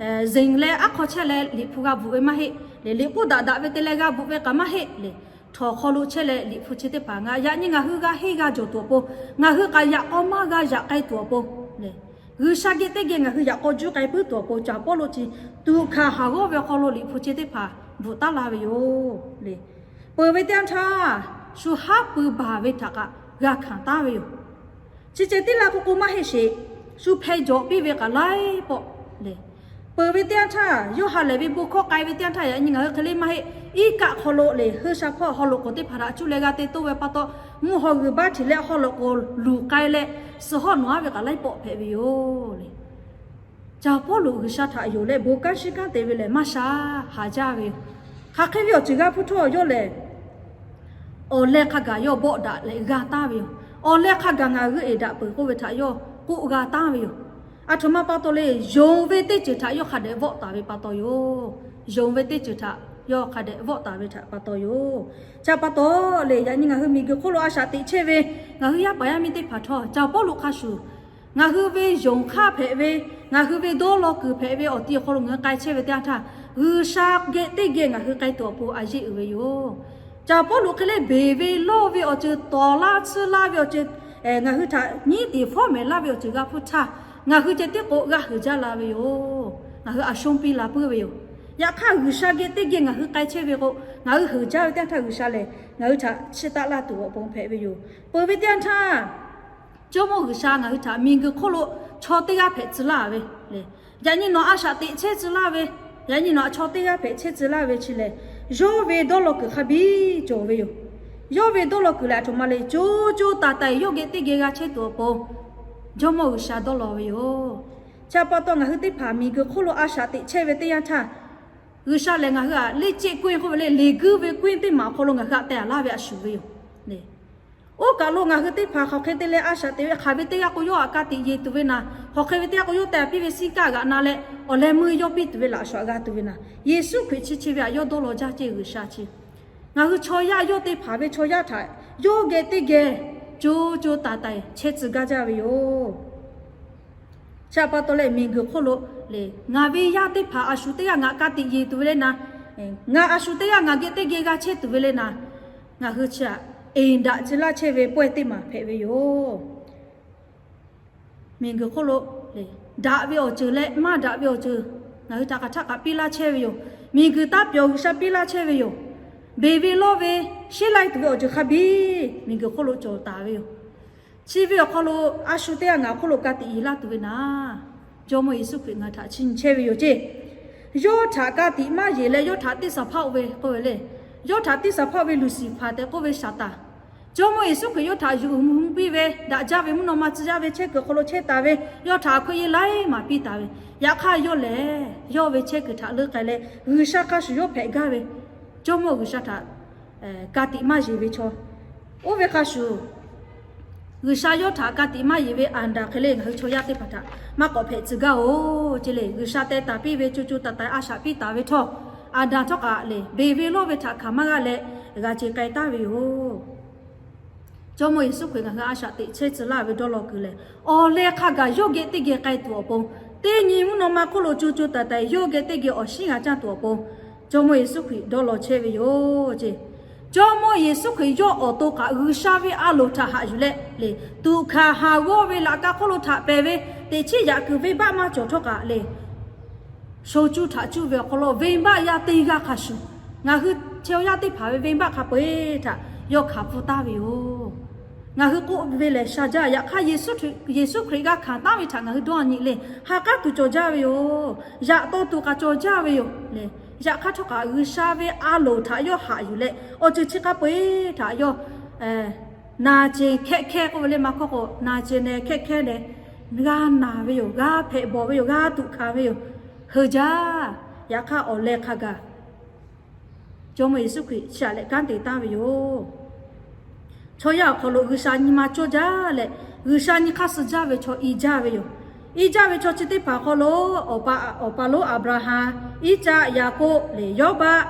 zeˬ leh aˉ hk'aw chehˇ leh liꞈ hpu g'a bvuhꞈ ve maˇ heˆ le. Liꞈ k'oˆ daꞈ daꞈ ve te leh g'a bvuhꞈ ve k'aꞈ maˇ heˆ le. Htawnˍ hk'aw lo chehˇ leh liꞈ hpu chi teˇ hpaˍ ngaˬ yaꞈ nyi ngaˬ hui g'a henˇ g'a jawˬ tuˬ awˬ pon, ngaˬ hui k'aꞈ yaꞈ k'aw maˇ g'a yaꞈ k'ai tuˬ awˬ pon le, G'uiˬsha geh teˇ geh ngaˬ hui yaꞈ k'aw juˇ k'ai puiˉ tuˬ awˬ pon, Caˍ Pawˇluꞈ chi tuꞈ hkanˍ haˍ g'awˇ ve awˬ hk'aw lo liꞈ hpu chi teˇ hpaˍ bvuhꞈ taˉ la ve yoˬ le. Peuˬ ve teˇ yanˇ htaˇ, shu haˉ pui baˬ ve htaꞈ kaꞈ g'a hkanˍ taˉ ve yoˬ. Chi ceh tiˉ la k'o k'o maˇ heˆ sheˍ, shu hpeh jawꞈ piˇ ve k'aꞈ laiˉ pawˆ le. Peuˬ ve teˇ yanˇ htaˇ, yawˇ ha lehˬ ve bon hkawˇ k'ai ve teˇ yanˇ htaˇ, yaꞈ nyi ngaˬ hui hk'e le maˇ heˆ. Iˉ kaˆ hk'aw lo le, hui sha hpawˇ haw loꞈ k'oˍ teˇ hpaˍ htaꞈ cuˇ leh g'a te toˇ ve pa taw, mvuhˇ haw g'uiˬ baˆ htiꞈ leh haw loꞈ k'oˍ luˬ k'ai leh, suh hawˉ nawˬ aˉ ve k'aꞈ laiˉ pawˆ hpehꞈ ve yoˬ le. Caˍ Pawˇluꞈ G'uiˬsha htaꞈ yonˍ leh bon kanˉ shiˉ kanˉ te ve lehˬ, maˇ sha haˍ jaˇ ve yoˬ. Hk'aˬ hk'e ve awˬ ceuˬ g'a hpuˇ htawˇ yawˇ lehˬ, awˬ leh hk'a gaˬ yawˇ bawˆ daꞈ leh g'a taˍ ve yoˬ. Awˬ leh hk'a gaˬ ngaˬ g'euˆ eˍ daꞈ peuˬ k'oˆ ve htaꞈ yawˇ k'oˆ g'a taˍ ve yoˬ. Aˬ htoꞈ ma pa taw le, yonˍ ve teˇ ceuˬ htaꞈ yawˇ hk'a dehꞈ vawˆ taˍ ve pa taw yoˬ. Yonˍ ve teˇ ceuˬ htaꞈ yawˇ hk'a dehꞈ vawˆ taˍ ve htaꞈ pa taw yoˬ. Chi pa taw le, yaꞈ nyi ngaˬ hui miˬguiˬ hk'oˆ lo a shaꞈ teꞈ chehˇ ve ngaˬ hui yaˇ paˍ yaˇ miˇ teˇ hpaˍ htawˇ, Caˍ Pawˇluꞈ hk'a shuˍ, ngaˬ hui ve yonˍ hk'aˇ hpehꞈ ve, ngaˬ hui ve dawˇ law kuiˬ hpehꞈ ve awˬ ti awˬ hk'aw lo ngaˬ hui k'ai chehˇ ve teˇ yanˇ htaˇ, G'uiˬsha geh teˇ geh ngaˬ hui k'ai tuˬ awˬ pon a yeˆ uiˍ ve yoˬ. Caˍ Pawˇluꞈ hk'e le beˬ ve lawˇ ve awˬ ceuˬ, tawˍ laˇ tsuhˇ laˇ ve awˬ ceuˬ, ngaˬ hui htaꞈ nyiˉ tiˍ fawˉ mehˍ laˇ ve awˬ ceuˬ g'a hpuˇ htaˇ, ngaˬ hui ceh tiˉ k'o g'aˇ huiˍ jaˇ la ve yoˬ. Ngaˬ hui a shonˇ piˇ la puiˉ ve yoˬ. Yaꞈ hk'aˇ, G'uiˬsha geh teˇ geh ngaˬ hui k'ai chehˇ ve k'o, ngaˬ hui huiˍ jaˇ ve teˇ yanˇ htaˇ G'uiˬsha lehˬ ngaˬ hui htaꞈ chiˇ taˆ laˇ tuˬ awˬ pon hpehꞈ ve yoˬ. Peuˬ ve teˇ yanˇ htaˇ, Jawˇmawˇ G'uiˬsha ngaˬ hui htaꞈ miˬguiˬ hk'oˆ lo chaw teˇ g'aˇ hpehꞈ tcuh laˇ ve le. Yaꞈ nyi nawˬ a shaꞈ teꞈ chehˇ tcuh laˇ ve, yaꞈ nyi nawˬ chaw teˇ g'aˇ hpehꞈ chehˇ tcuh laˇ ve chi lehˬ, yawˇ ve dawˇ law kuiˬ hk'a biˇ cawˬ ve yoˬ. Yawˇ ve dawˇ law kuiˬ lehˬ, aˬ htoꞈ ma le, co co taiˍ taiˍ yawˇ geh teˇ geh g'a chehˇ tuˬ awˬ pon Jawˇmawˇ G'uiˬsha dawˇ law ve yoˬ. Chi pa taw, ngaˬ hui teˇ hpaˍ miˬguiˬ hk'oˆ lo a shaꞈ teꞈ chehˇ ve teˇ yanˇ htaˇ, G'uiˬsha lehˬ ngaˬ hui htaꞈ leˇ ceˆ k'oˆ ve k'oˆ ve le, leˬ guiˇ ve k'oˆ teˇ maˬ awˬ hk'aw lo ngaˬ hui htaꞈ teh laˇ ve a shuˍ ve yoˬ. Oˇ kaˬ lo ngaˬ hui teˇ hpaˍ hk'aˬ hk'e te leh a shaꞈ teꞈ ve, hk'aˬ ve teˇ g'aˇ k'o yawˇ htaꞈ ka tiꞈ yeˬ tuˬ ve naˍ, hk'aˬ hk'e ve teˇ g'aˇ k'o yawˇ teh piˇ ve siˉ kaˆ g'aꞈ na leh, awˬ leh meuˇ yawˇ piˇ tuˬ ve laꞈ shawnˍ g'a tuˬ ve naˍ, Yeˍsuˆ Hkriꞈ chi chi ve htaꞈ yawˇ dawˇ law jaˇ ceˇ G'uiˬsha chi. Ngaˬ hui chaw yaˇ yawˇ teˇ hpaˍ ve chaw yaˇ htaꞈ yawˇ geh teˇ geh co co taiˍ taiˍ chehˇ tcuh gaˇ jaˇ ve yoˬ. Chi pa taw leh, miˬguiˬ hk'oˆ lo le, ngaˬ ve yaˇ teˇ hpaˍ a shu teˇ g'aˇ ngaˬ ka tiꞈ yeˬ tuˬ ve le naˍ, ngaˬ a shu teˇ g'aˇ ngaˬ geh teˇ geh g'a chehˇ tuˬ ve le naˍ, ngaˬ hui chi htaꞈ eˍ daꞈ tcuh laˇ chehˇ ve pawehˇ teˇ maˬ hpehꞈ ve yoˬ. Miˬguiˬ hk'oˆ lo le, daꞈ ve awˬ ceuˬ leh maˇ daꞈ ve awˬ ceuˬ ngaˬ hui htaꞈ hk'aˬ htaˆ kaꞈ piˇ laˇ chehˇ ve yoˬ. Miˬguiˬ taˇ pyawˬ G'uiˬsha piˇ laˇ chehˇ ve yoˬ. Beˬ ve lawˇ ve, sheˉ lai tuˬ ve awˬ ceuˬ hk'a biˇ miˬguiˬ hk'oˆ lo cawˬ taˍ ve yoˬ. Chi ve awˬ hk'aw lo a shu teˇ g'aˇ ngaˬ hk'oˆ lo ka tiꞈ yeˬ laˇ tuˬ ve naˍ, Jawˇmawˇ Yeˍsuˆ Hkriꞈ ngaˬ htaꞈ chiˇ nyi chehˇ ve yoˬ ceˇ. Yawˇ htaꞈ ka tiꞈ maˇ yeˬ leh yawˇ htaꞈ teˇ saˍ hpaˇ oˇ ve k'oˆ ve le, yawˇ htaꞈ teˇ saˍ hpaˇ oˇ ve Luˍsiˍhpaˍ tehꞈ k'oˆ ve Saˍtanˍ, Jawˇmawˇ Yeˍsuˆ Hkriꞈ yawˇ htaꞈ yuˬ uiˍ mvuh piˇ ve, daꞈ jaˇ ve mvuhˇ naw ma tcuh yaˇ ve chehˇ kuiˬ awˬ hk'aw lo chehˇ taˍ ve, yawˇ htaꞈ hk'aˬ hk'e yeˬ laiˉ maˍ piˇ taˍ ve, yaꞈ hk'aˇ yawˇ lehˬ yawˇ ve chehˇ kuiˬ htaꞈ leuˆ k'ai leh G'uiˬsha hk'a shuˍ yawˇ hpehꞈ gaˇ ve, Jawˇmawˇ G'uiˬsha htaꞈ ka tiꞈ maˇ yeˬ ve chaw oˇ ve hk'a shuˍ, G'uiˬsha yawˇ htaꞈ ka tiꞈ maˇ yeˬ ve Aˍdanˍ hk'e le ngaˬ hui chaw yaˇ teˇ hpaˍ htaꞈ maˇ k'awꞈ hpehꞈ tcuh gaˇ oˬ ceˇ le. G'uiˬsha teh taˍ piˇ ve co co taiˍ taiˍ a shaꞈ piˇ taˍ ve htawˇ, Aˍdanˍ htawˇ kaꞈ le beˬ ve lawˇ ve htaꞈ hkanˍ maˇ g'aˇ leh g'a ce k'ai taˍ ve yoˬ. Jawˇmawˇ Yeˍsuˆ Hkriꞈ ngaˬ hui a shaꞈ teꞈ chehˇ tcuh laˇ ve dawˇ law kuiˬ lehˬ, awˬ leh hk'a gaˬ yawˇ geh teˇ geh k'ai tuˬ awˬ pon, teˇ nyi mvuhˇ naw ma hk'oˆ lo co co taiˍ taiˍ yawˇ geh teˇ geh awˬ shinˉ g'a caˇ tuˬ awˬ pon, Jawˇmawˇ Yeˍsuˆ Hkriꞈ dawˇ law chehˇ ve yoˬ ceˇ. Jawˇmawˇ Yeˍsuˆ Hkriꞈ yawˇ awˬ to kaꞈ G'uiˬsha ve a loˍ htaꞈ haꞈ yuˬ leh le, tuꞈ hkanˍ haˍ g'awˇ ve laꞈ ka hk'oˆ lo htaꞈ pehˬ ve teꞈ chiˉ yaꞈ kuiˬ venˇbaˆ maˇ cawˬ htawˇ kaꞈ le, sho cuˇ htaꞈ cuˇ ve awˬ hk'aw lo venˇbaˆ yaˇ teˇ g'aˇ hk'a shuˍ, ngaˬ hui chaw yaˇ teˇ hpaˍ ve venˇbaˆ hk'a peu-eˬ htaꞈ yawˇ hkanˍ pfuhˇ taˍ ve yoˬ. Ngaˬ hui k'oˆ ve lehˬ sha jaˇ. Yaꞈ hk'aˇ, Yeˍsuˆ Hkriꞈ g'a hkanˍ taˍ ve htaꞈ ngaˬ hui dawˇ nyi le, ha k'aˉ tuˬ cawˬ jaˇ ve yoˬ. Yaꞈ taw tuˬ k'aꞈ cawˬ jaˇ ve yoˬ le. Yaꞈ hk'aˇ htawˇ kaꞈ, G'uiˬsha ve a loˍ htaꞈ yawˇ haꞈ yuˬ leh, awˬ ceuˬ chi hk'a peu-eˬ htaꞈ yawˇ naˬ ceˬ hkehˆ hkehˇ k'oˆ ve le, maˇ hkawˇ k'o naˬ ceˬ neh hkehˆ hkehˇ neh g'a naˬ ve yoˬ, g'a hpehꞈ bawˬ ve yoˬ, g'a tuꞈ hkanˍ ve yoˬ. Heuˬ jaˇ. Yaꞈ hk'aˇ, awˬ leh hk'a gaˬ Jawˇmawˇ Yeˍsuˆ Hkriꞈ chi aꞈ leh kanˉ te taˍ ve yoˬ. Chaw yaˇ awˬ hk'aw lo G'uiˬsha nyi ma cawˇ jaˇ leh, G'uiˬsha nyi hk'aˇ suh jaˇ ve chaw i jaˇ ve yoˬ. I jaˇ ve chaw chi teˇ hpaˍ hk'aw lo, awˬ pa, awˬ pa lonˉ Aˍbraˍhanˍ, Iˉcaˆ, Yaˍkoˆ leh Yawˇbaˆ,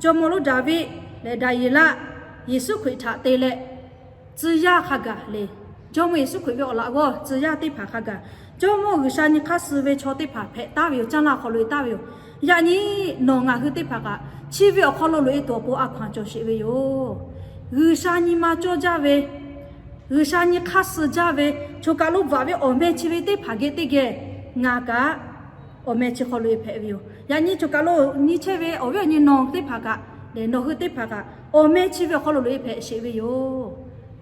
jawˇmawˇ lonˉ Daˍviˆ leh Daˍyeˍlaˆ, Yeˍsuˆ Hkriꞈ htaꞈ te leh, tcuh yaˇ hk'a gaˬ le. Jawˇmawˇ Yeˍsuˆ Hkriꞈ ve awˬ laꞈ g'awˇ tcuh yaˇ teˇ hpaˍ hk'a gaˬ, Jawˇmawˇ G'uiˬsha nyi hk'aˇ suh ve chaw teˇ hpaˍ hpehꞈ taˍ ve yoˬ. Canˇ laˇ awˬ hk'aw lo e taˍ ve yoˬ. Yaꞈ nyi nawˬ ngaˬ hui teˇ hpaˍ kaꞈ chi ve awˬ hk'aw lo loꞈ e tuˬ awˬ pon a hkaw anˬ cawˬ sheˍ ve yoˬ. G'uiˬsha nyi ma cawˇ jaˇ ve, G'uiˬsha nyi hk'aˇ suh jaˇ ve, choˬ kaˬ lo bvuhꞈ ve awˬ meh chi ve teˇ hpaˍ geh teˇ geh ngaˬ kaꞈ awˬ meh chi hk'aw lo e hpehꞈ ve yoˬ. Yaꞈ nyi choˬ kaˬ lo nyi chehˇ ve awˬ viˉ awˬ nyi nawˬ teˇ hpaˍ kaꞈ leh nawˬ hui teˇ hpaˍ kaꞈ awˬ meh chi ve awˬ hk'aw lo loꞈ e hpehꞈ sheˍ ve yoˬ.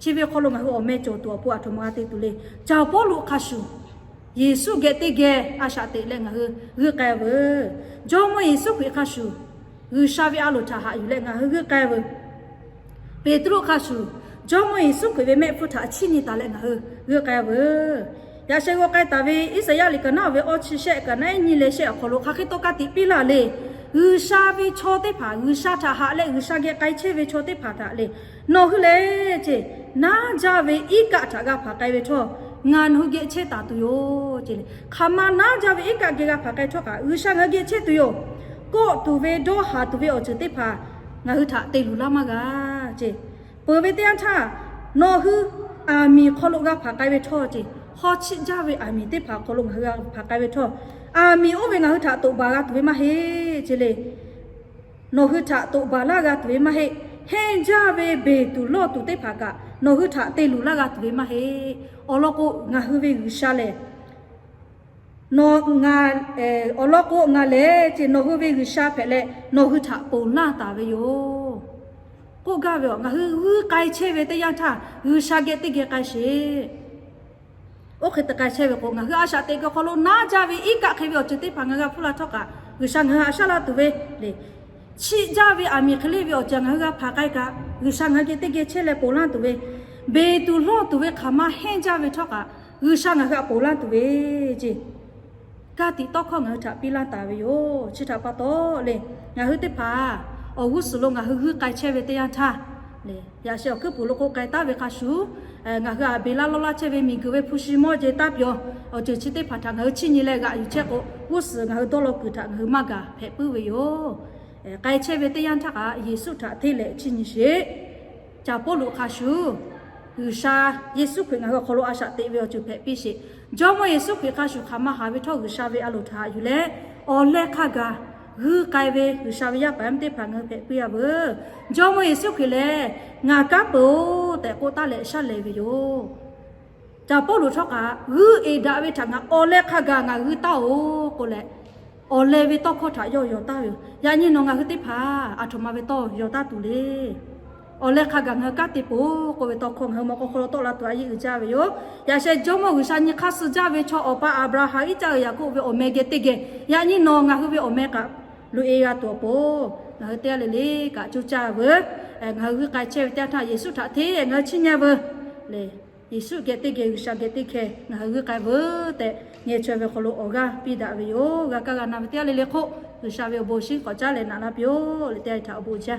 Chi ve awˬ hk'aw lo ngaˬ hui awˬ meh cawˬ tuˬ awˬ pon a htoꞈ ma g'a te tuˬ le. Caˍ Pawˇluꞈ hk'a shuˍ, Yeˍsuˆ geh teˇ geh a shaꞈ teꞈ leh ngaˬ hui g'uiˇ k'ai veuˬ. Jawˇmawˇ Yeˍsuˆ Hkriꞈ hk'a shuˍ, G'uiˬsha ve a loˍ htaꞈ haꞈ yuˬ leh ngaˬ hui g'uiˇ k'ai veuˬ. Peˍtruˆ hk'a shuˍ, Jawˇmawˇ Yeˍsuˆ Hkriꞈ ve mehˆ hpfuhˇ htaꞈ chiˇ nyi taˍ leh ngaˬ hui g'uiˇ k'ai veuˬ. Yaꞈ sheh g'aw k'ai taˍ ve Iˉsaˍyaˆ liꞈ kaꞈ naˉ ve awˇ chi shehˆ kaꞈ naˉ nyi leh shehˆ awˬ hk'aw lo hk'aˬ hk'e tawˇ ka tiꞈ piˇ laˇ le. G'uiˬsha ve chaw teˇ hpaˍ, G'uiˬsha htaꞈ haꞈ leh G'uiˬsha geh k'ai chehˇ ve chaw teˇ hpaˍ htaꞈ le, nawˬ hui lehˬ ceˇ, naˉ jaˇ ve iˉ kaˆ htaꞈ g'a hpanˍ k'ai ve htawˇ, ngaˬ nawˬ hui geh chehˇ taˍ tuˬ yoˬ ceˇ le. Hk'aˬ ma naˉ jaˇ ve iˉ kaˆ geh g'a hpanˍ k'ai htawˇ kaꞈ G'uiˬsha ngaˬ hui geh chehˇ tuˬ yoˬ. Kawˆ tuˬ ve, dawˇ haˍ tuˬ ve awˬ ceuˬ teˇ hpaˍ ngaˬ hui htaꞈ te luˬ laˇ maˇ g'a ceˇ. Peuˬ ve teˇ yanˇ htaˇ, nawˬ hui aˬ miˍ hk'aw lo g'a hpanˍ k'ai ve htawˇ ceˇ, hawˉ chiˆ jaˇ ve aˬ miˍ teˇ hpaˍ hk'aw lo ngaˬ hui g'a hpanˍ k'ai ve htawˇ, aˬ miˍ oˇ ve ngaˬ hui htaꞈ toꞈ baˬ g'a tuˬ ve maˇ heˆ ceˇ le. Nawˬ hui htaꞈ toꞈ baˬ laˇ g'a tuˬ ve maˇ heˆ. Henˇ jaˇ ve beˬ tuˬ lawˇ tuˬ teˇ hpaˍ kaꞈ nawˬ hui htaꞈ te luˬ laˇ g'a tuˬ ve maˇ heˆ. Awˬ lawn k'o, ngaˬ hui ve G'uiˬsha lehˬ, nawˬ, ngaˬ, awˬ lawn k'o, ngaˬ lehˬ ceˇ, nawˬ hui ve G'uiˬsha hpehꞈ leh nawˬ hui htaꞈ ponˬ laˇ taˍ ve yoˬ. K'oˆ gaˇ ve, ngaˬ hui g'uiˇ k'ai chehˇ ve teˇ yanˇ htaˇ G'uiˬsha geh teˇ geh k'ai sheˍ. Oˇ hk'e te k'ai chehˇ ve k'o, ngaˬ hui a shaꞈ teꞈ kuiˬ awˬ hk'aw lo naˉ jaˇ ve iˉ kaˆ hk'e ve awˬ ceuˬ teˇ hpaˍ ngaˬ hui g'a hpuˇ la htawˇ kaꞈ, G'uiˬsha ngaˬ hui haꞈ shaˉ laˇ tuˬ ve le. Chiˆ jaˇ ve aˬ miˍ hk'e le ve awˬ ceuˬ ngaˬ hui g'a hpanˍ k'ai kaꞈ, G'uiˬsha ngaˬ hui geh teˇ geh chehˇ leh ponˬ laˇ tuˬ ve, beˬ tuˬ lawˇ tuˬ ve hk'aˬ ma henˇ jaˇ ve htawˇ kaꞈ, G'uiˬsha ngaˬ hui htaꞈ ponˬ laˇ tuˬ ve ceˇ, ka tiꞈ tawˇ hkawˇ ngaˬ hui htaꞈ piˇ laˇ taˍ ve yoˬ. Chi htaꞈ pa taw le, ngaˬ hui teˇ hpaˍ awˬ g'uˇ suhˍ lo ngaˬ hui g'uiˇ k'ai chehˇ ve teˇ yanˇ htaˇ le, yaꞈ sheh awˬ hkuiˉ puˍ lo k'oˆ k'ai taˉ ve hk'a shuˍ, ngaˬ hui aˬ beˬ laˇ lawˇ laˇ chehˇ ve miˬguiˬ ve hpu shi mawˇ jeˬ taˇ pyawˬ awˬ ceuˬ chi teˇ hpaˍ htaꞈ ngaˬ hui chiˇ nyi leh g'aꞈ yuˬ chehˇ k'o, g'uˇ suhˍ ngaˬ hui dawˇ law kuiˬ htaꞈ ngaˬ hui maˇ gaˬ hpehꞈ puiˉ ve yoˬ. K'ai chehˇ ve teˇ yanˇ htaˇ kaꞈ Yeˍsuˆ htaꞈ hteˇ leh chiˇ nyi sheˍ. Caˍ Pawˇluꞈ hk'a shuˍ, G'uiˬsha Yeˍsuˆ Hkriꞈ ngaˬ hui awˬ hk'aw lo a shaꞈ teꞈ ve awˬ ceuˬ hpehꞈ piˇ sheˍ. Jawˇmawˇ Yeˍsuˆ Hkriꞈ hk'a shuˍ hk'aˬ ma haˍ ve htawˇ G'uiˬsha ve a loˍ htaꞈ haꞈ yuˬ leh, awˬ leh hk'a gaˬ g'uiˇ k'ai ve G'uiˬsha ve yaˇ paˍ yaˇ miˇ teˇ hpaˍ ngaˬ hui hpehꞈ piˇ a veuˬ. Jawˇmawˇ Yeˍsuˆ Hkriꞈ lehˬ, Ngaˬ kanˉ peuˬ-oˬ tehꞈ k'oˆ taˉ leh shaˉ lehˬ ve yoˬ. Caˍ Pawˇluꞈ htawˇ kaꞈ, g'uiˇ eˬ daꞈ ve htaꞈ ngaˬ awˬ leh hk'a gaˬ ngaˬ g'uiˇ taˉ-oˬ k'oˆ leh, awˬ leh ve tawˇ hkawˇ htaꞈ yawˇ yaw taˍ ve yoˬ. Yaꞈ nyi nawˬ ngaˬ hui teˇ hpaˍ aˬ htoꞈ ma ve tawˇ yaw taˍ tuˬ le. Awˬ leh hk'a gaˬ ngaˬ hui kanˉ te peuˬ-oˬ k'oˆ ve tawˇ hkawˇ ngaˬ hui mawꞈ k'aw hk'aw lo tawˆ la tuˬ a yeˇ uiˍ jaˇ ve yoˬ. Yaꞈ sheh Jawˇmawˇ G'uiˬsha nyi hk'aˇ suh jaˇ ve chaw awˬ pa Aˍbraˍhanˍ, Iˉcaˆ, Yaˍkoˆ ve awˬ meh geh teˇ geh, yaꞈ nyi nawˬ ngaˬ hui ve awˬ meh kaꞈ loꞈ e g'a tuˬ awˬ pon, ngaˬ hui teˇ g'aˇ le le kaꞈ coˇ caˇ veuˬ. Ngaˬ hui g'uiˇ k'ai chehˇ ve teˇ yanˇ htaˇ Yeˍsuˆ htaꞈ hteˇ ngaˬ hui chiˇ nyi veuˬ le. Yeˍsuˆ geh teˇ geh G'uiˬsha geh teˇ hkeh ngaˬ hui g'uiˇ k'ai veuˬ tehꞈ, ngeh chaweh ve hk'aw lo awˬ g'aˇ piˇ daꞈ ve yoˬ. G'a kaˇ g'a na ve teˇ g'aˇ le le hk'oˆ, G'uiˬsha ve awˬ bon shinˉ k'awꞈ caˉ leh naꞈ laˇ piˇ-oˆ le. Teˇ g'aˇ htaꞈ awˬ bon jaˇ